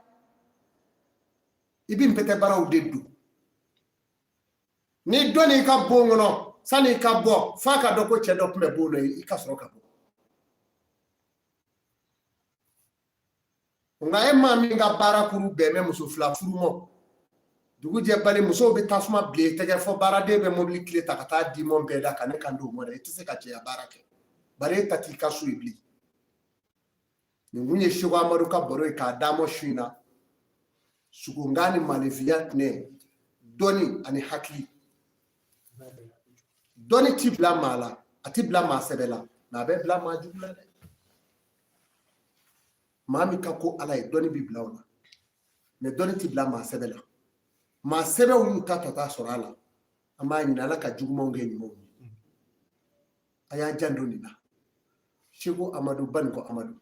I bɛ npɛtɛ baraw de don. N'i donn'i ka bon kɔnɔ, sanni i ka bɔ, f'a ka dɔn ko cɛ dɔ tun bɛ bon dɔ, i ka sɔrɔ ka bɔ. Nka e maa min ka baara kuru bɛn bɛ muso fila furu ma, dugu jɛ bali, musow bɛ tasuma bilen i tɛgɛ, fɔ baaraden bɛ mobili tile ta ka taa di mɔn bɛɛ da ka ne kan d'o ma dɛ. I tɛ se ka cɛya baara kɛ, bari e ta t'i ka so ye bilen. Nin kun ye Seko Amadu ka baro ye k'a d'a ma su in na. Sugunga ni maninfinya tɛnɛ, dɔnni ani hakili. Dɔnni ti bila maa la, a ti bila maa sɛbɛ la, nka a bɛ bila maa jugu la dɛ. Maa min ka ko Ala ye, dɔnni bi bila o la, mɛ dɔnni ti bila maa sɛbɛ la. Maa sɛbɛw y'u ta ta sɔrɔ a la. An b'a ɲini Ala ka jugumanw kɛ ɲumanw ye. A y'a janto nin na. Seko Amadu Banikɔ Amadu,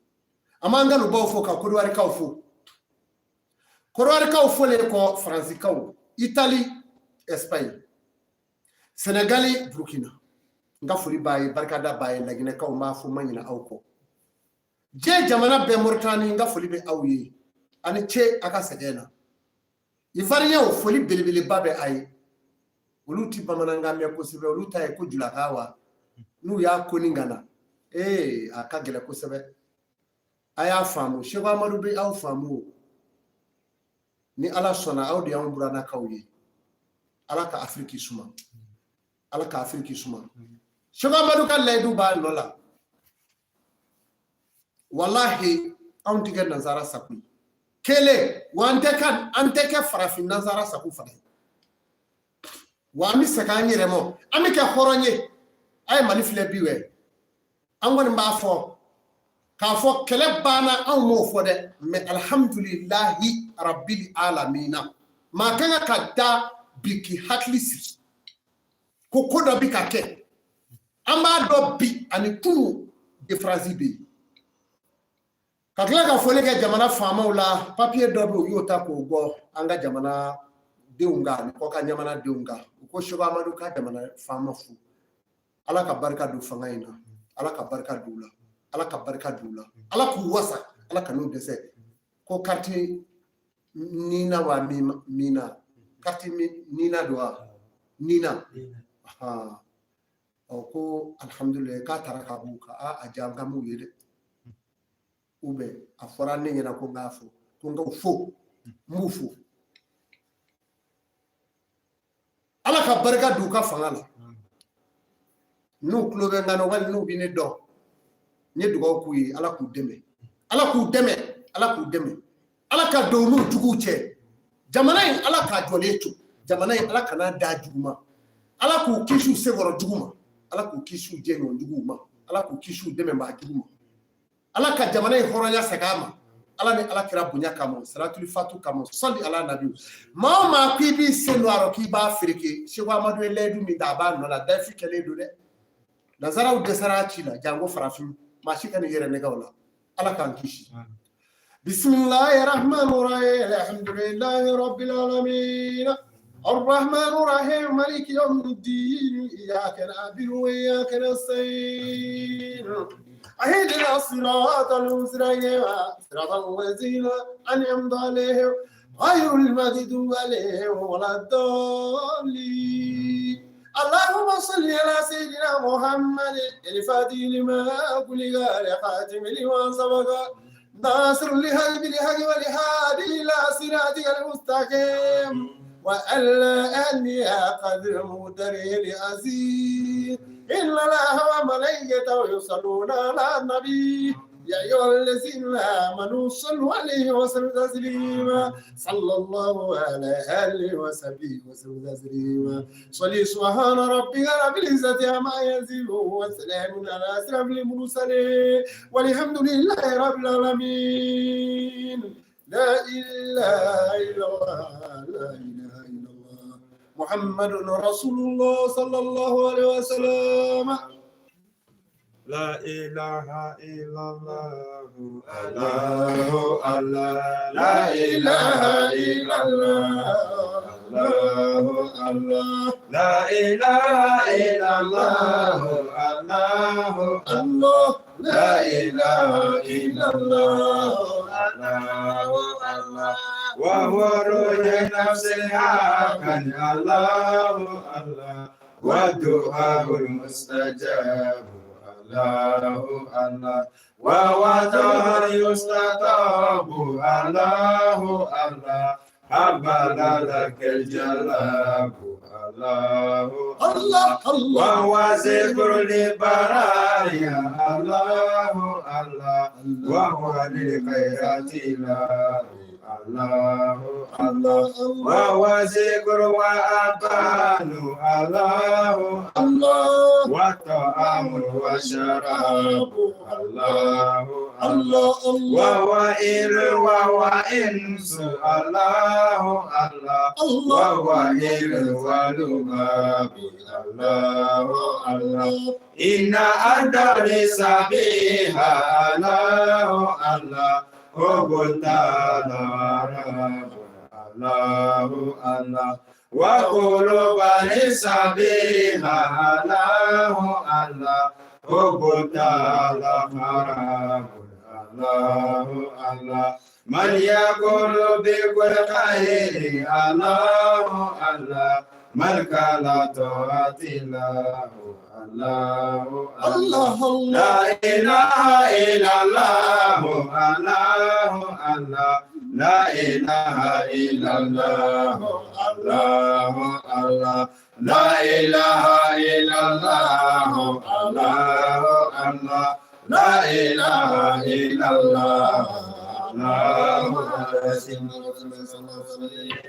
an b'an kanubaw fo ka Kodiwarikaw fo. Kodiwarikaw folen kɔ, Faransikaw, Itali, Espagne, Senegali, Burukina, n ka foli b'a ye, barikada b'a ye. Laginɛkaw, n b'a fɔ, n ma ɲinɛ aw kɔ. Diɲɛ jamana bɛɛ, Moritani, n ka foli bɛ aw ye. Ani ce a ka sɛgɛn na. Ivoirienw, foli belebeleba bɛ a ye. Olu ti bamanankan mɛn kosɛbɛ, olu ta ye ko julaka wa n'u y'a koni ka na, ee, a ka gɛlɛn kosɛbɛ. A y'a faamu, Seko Amadu bɛ aw faamu o. Ni Ala sɔnna, aw de y'anw burannakaw ye. Ala ka Afiriki suma, Ala ka Afiriki suma. Seko Amadu ka layidu b'a nɔ la. Walahi, anw tɛ kɛ nansara sago ye kelen wa, an tɛ kɛ farafin nansara sago fana ye wa. An bɛ segin an yɛrɛ ma, an bɛ kɛ hɔrɔn ye. A ye Mali filɛ bi wɛ. An kɔni b'a fɔ k'a fɔ kɛlɛ banna, anw m'o fɔ dɛ, mais alhamdulilahi rabbil alamina. Maa kan ka da bi k'i hakili sigi ko ko dɔ bi ka kɛ. An b'a dɔn bi ani kunu différence bɛ yen. Ka tila ka foli kɛ jamana faamaw la, papiye dɔ bɛ yen, u y'o ta k'o bɔ an ka jamana denw kan ani kɔkan jamana denw kan. U ko Seko Amadu ka jamana faama fo. Ala ka barika don fanga in na, Ala ka barika don u la, Ala ka barika don u la, Ala k'u wasa, Ala ka n'u dɛsɛ. Ko carte nina wa mina, carte nina don wa nina. Ɔ, ko alhamdulilayi k'a taara ka b'u kan. A ja an ka m'u ye dɛ. Ou bien a fɔra ne ɲɛna ko n k'a fɔ ko n k'u fo, n b'u fo. Ala ka barika don u ka fanga la. N'u tulo bɛ n kan na wali n'u bɛ ne dɔn, n ye dugawu k'u ye. Ala k'u dɛmɛ, Ala k'u dɛmɛ, Ala k'u dɛmɛ. Ala ka don u n'u juguw cɛ. Jamana in, Ala k'a jɔlen to. Jamana in, Ala kana da jugu ma. Ala k'u kisi u senkɔrɔ jugu ma, Ala k'u kisi u jɛɲɔgɔn juguw ma, Ala k'u kisi u dɛmɛbaa jugu ma. Ala ka jamana in hɔrɔnya segin a ma, Ala ni Ala kira bonya kama, salatuli fatu kama, sali ala nabi. Maa o maa k'i b'i sen don a rɔ k'i b'a fereke, Seko Amadu ye layidu min ta, a b'a nɔ la. Dafi kɛlen don dɛ. Nansaraw dɛsɛra a ci la, janko farafin. Maa si kana i yɛrɛ nɛgɛ o la. Ala k'an kisi. Bisimilahi rahman rahim, alhamdulilahi rabbil alamin, الرحمن الرحيم، مالك يوم الدين، إياك نعبد وإياك نستعين، اهدنا الصراط المستقيم، صراط الذين أنعمت عليهم، غير المغضوب عليهم ولا الضالين. اللهم صل على سيدنا محمد الفاتح لما أغلق، الخاتم لما سبق، ناصر الحق بالحق، والهادي إلى صراطك المستقيم، وعلى آله قدر مقدره العظيم. إن الله وملائكته يصلون على النبي، يا أيها الذين آمنوا صلوا عليه وسلموا تسليما. صلى الله على آله وصحبه وسلم تسليما. صلي. سبحان ربك رب العزة عما يصفون، وسلام على أشرف المرسلين، والحمد لله رب العالمين. لا إله إلا الله، لا إله إلا الله، محمد رسول الله صلى الله عليه وسلم. لا إله إلا الله، الله الله، لا إله إلا الله، الله الله، لا إله إلا الله، الله الله، لا إله إلا الله، الله الله، وهو روح نفس حقا، الله الله، والدعاء المستجاب، الله الله، وهو طهر يستطاب، الله الله، حبل لك الجلاب، الله الله الله، وهو ذكر للبرايا، الله الله، وهو للخيرات لا، الله الله، وهو ذكر وأبان، الله الله، وطعام وشراب، الله الله الله، وهو إل وهو إنس، الله الله، الله، وهو إل ولباب، الله الله، إن أدر سبيها، الله الله، هو تعالى الله الله، وقلوب لسبيها، الله الله، هو تعالى خراب، الله الله. من يقول بكل خير الله الله من قال طاعة الله الله الله الله لا إله إلا الله الله الله لا إله إلا الله الله الله لا إله إلا الله الله الله لا إله إلا الله الله.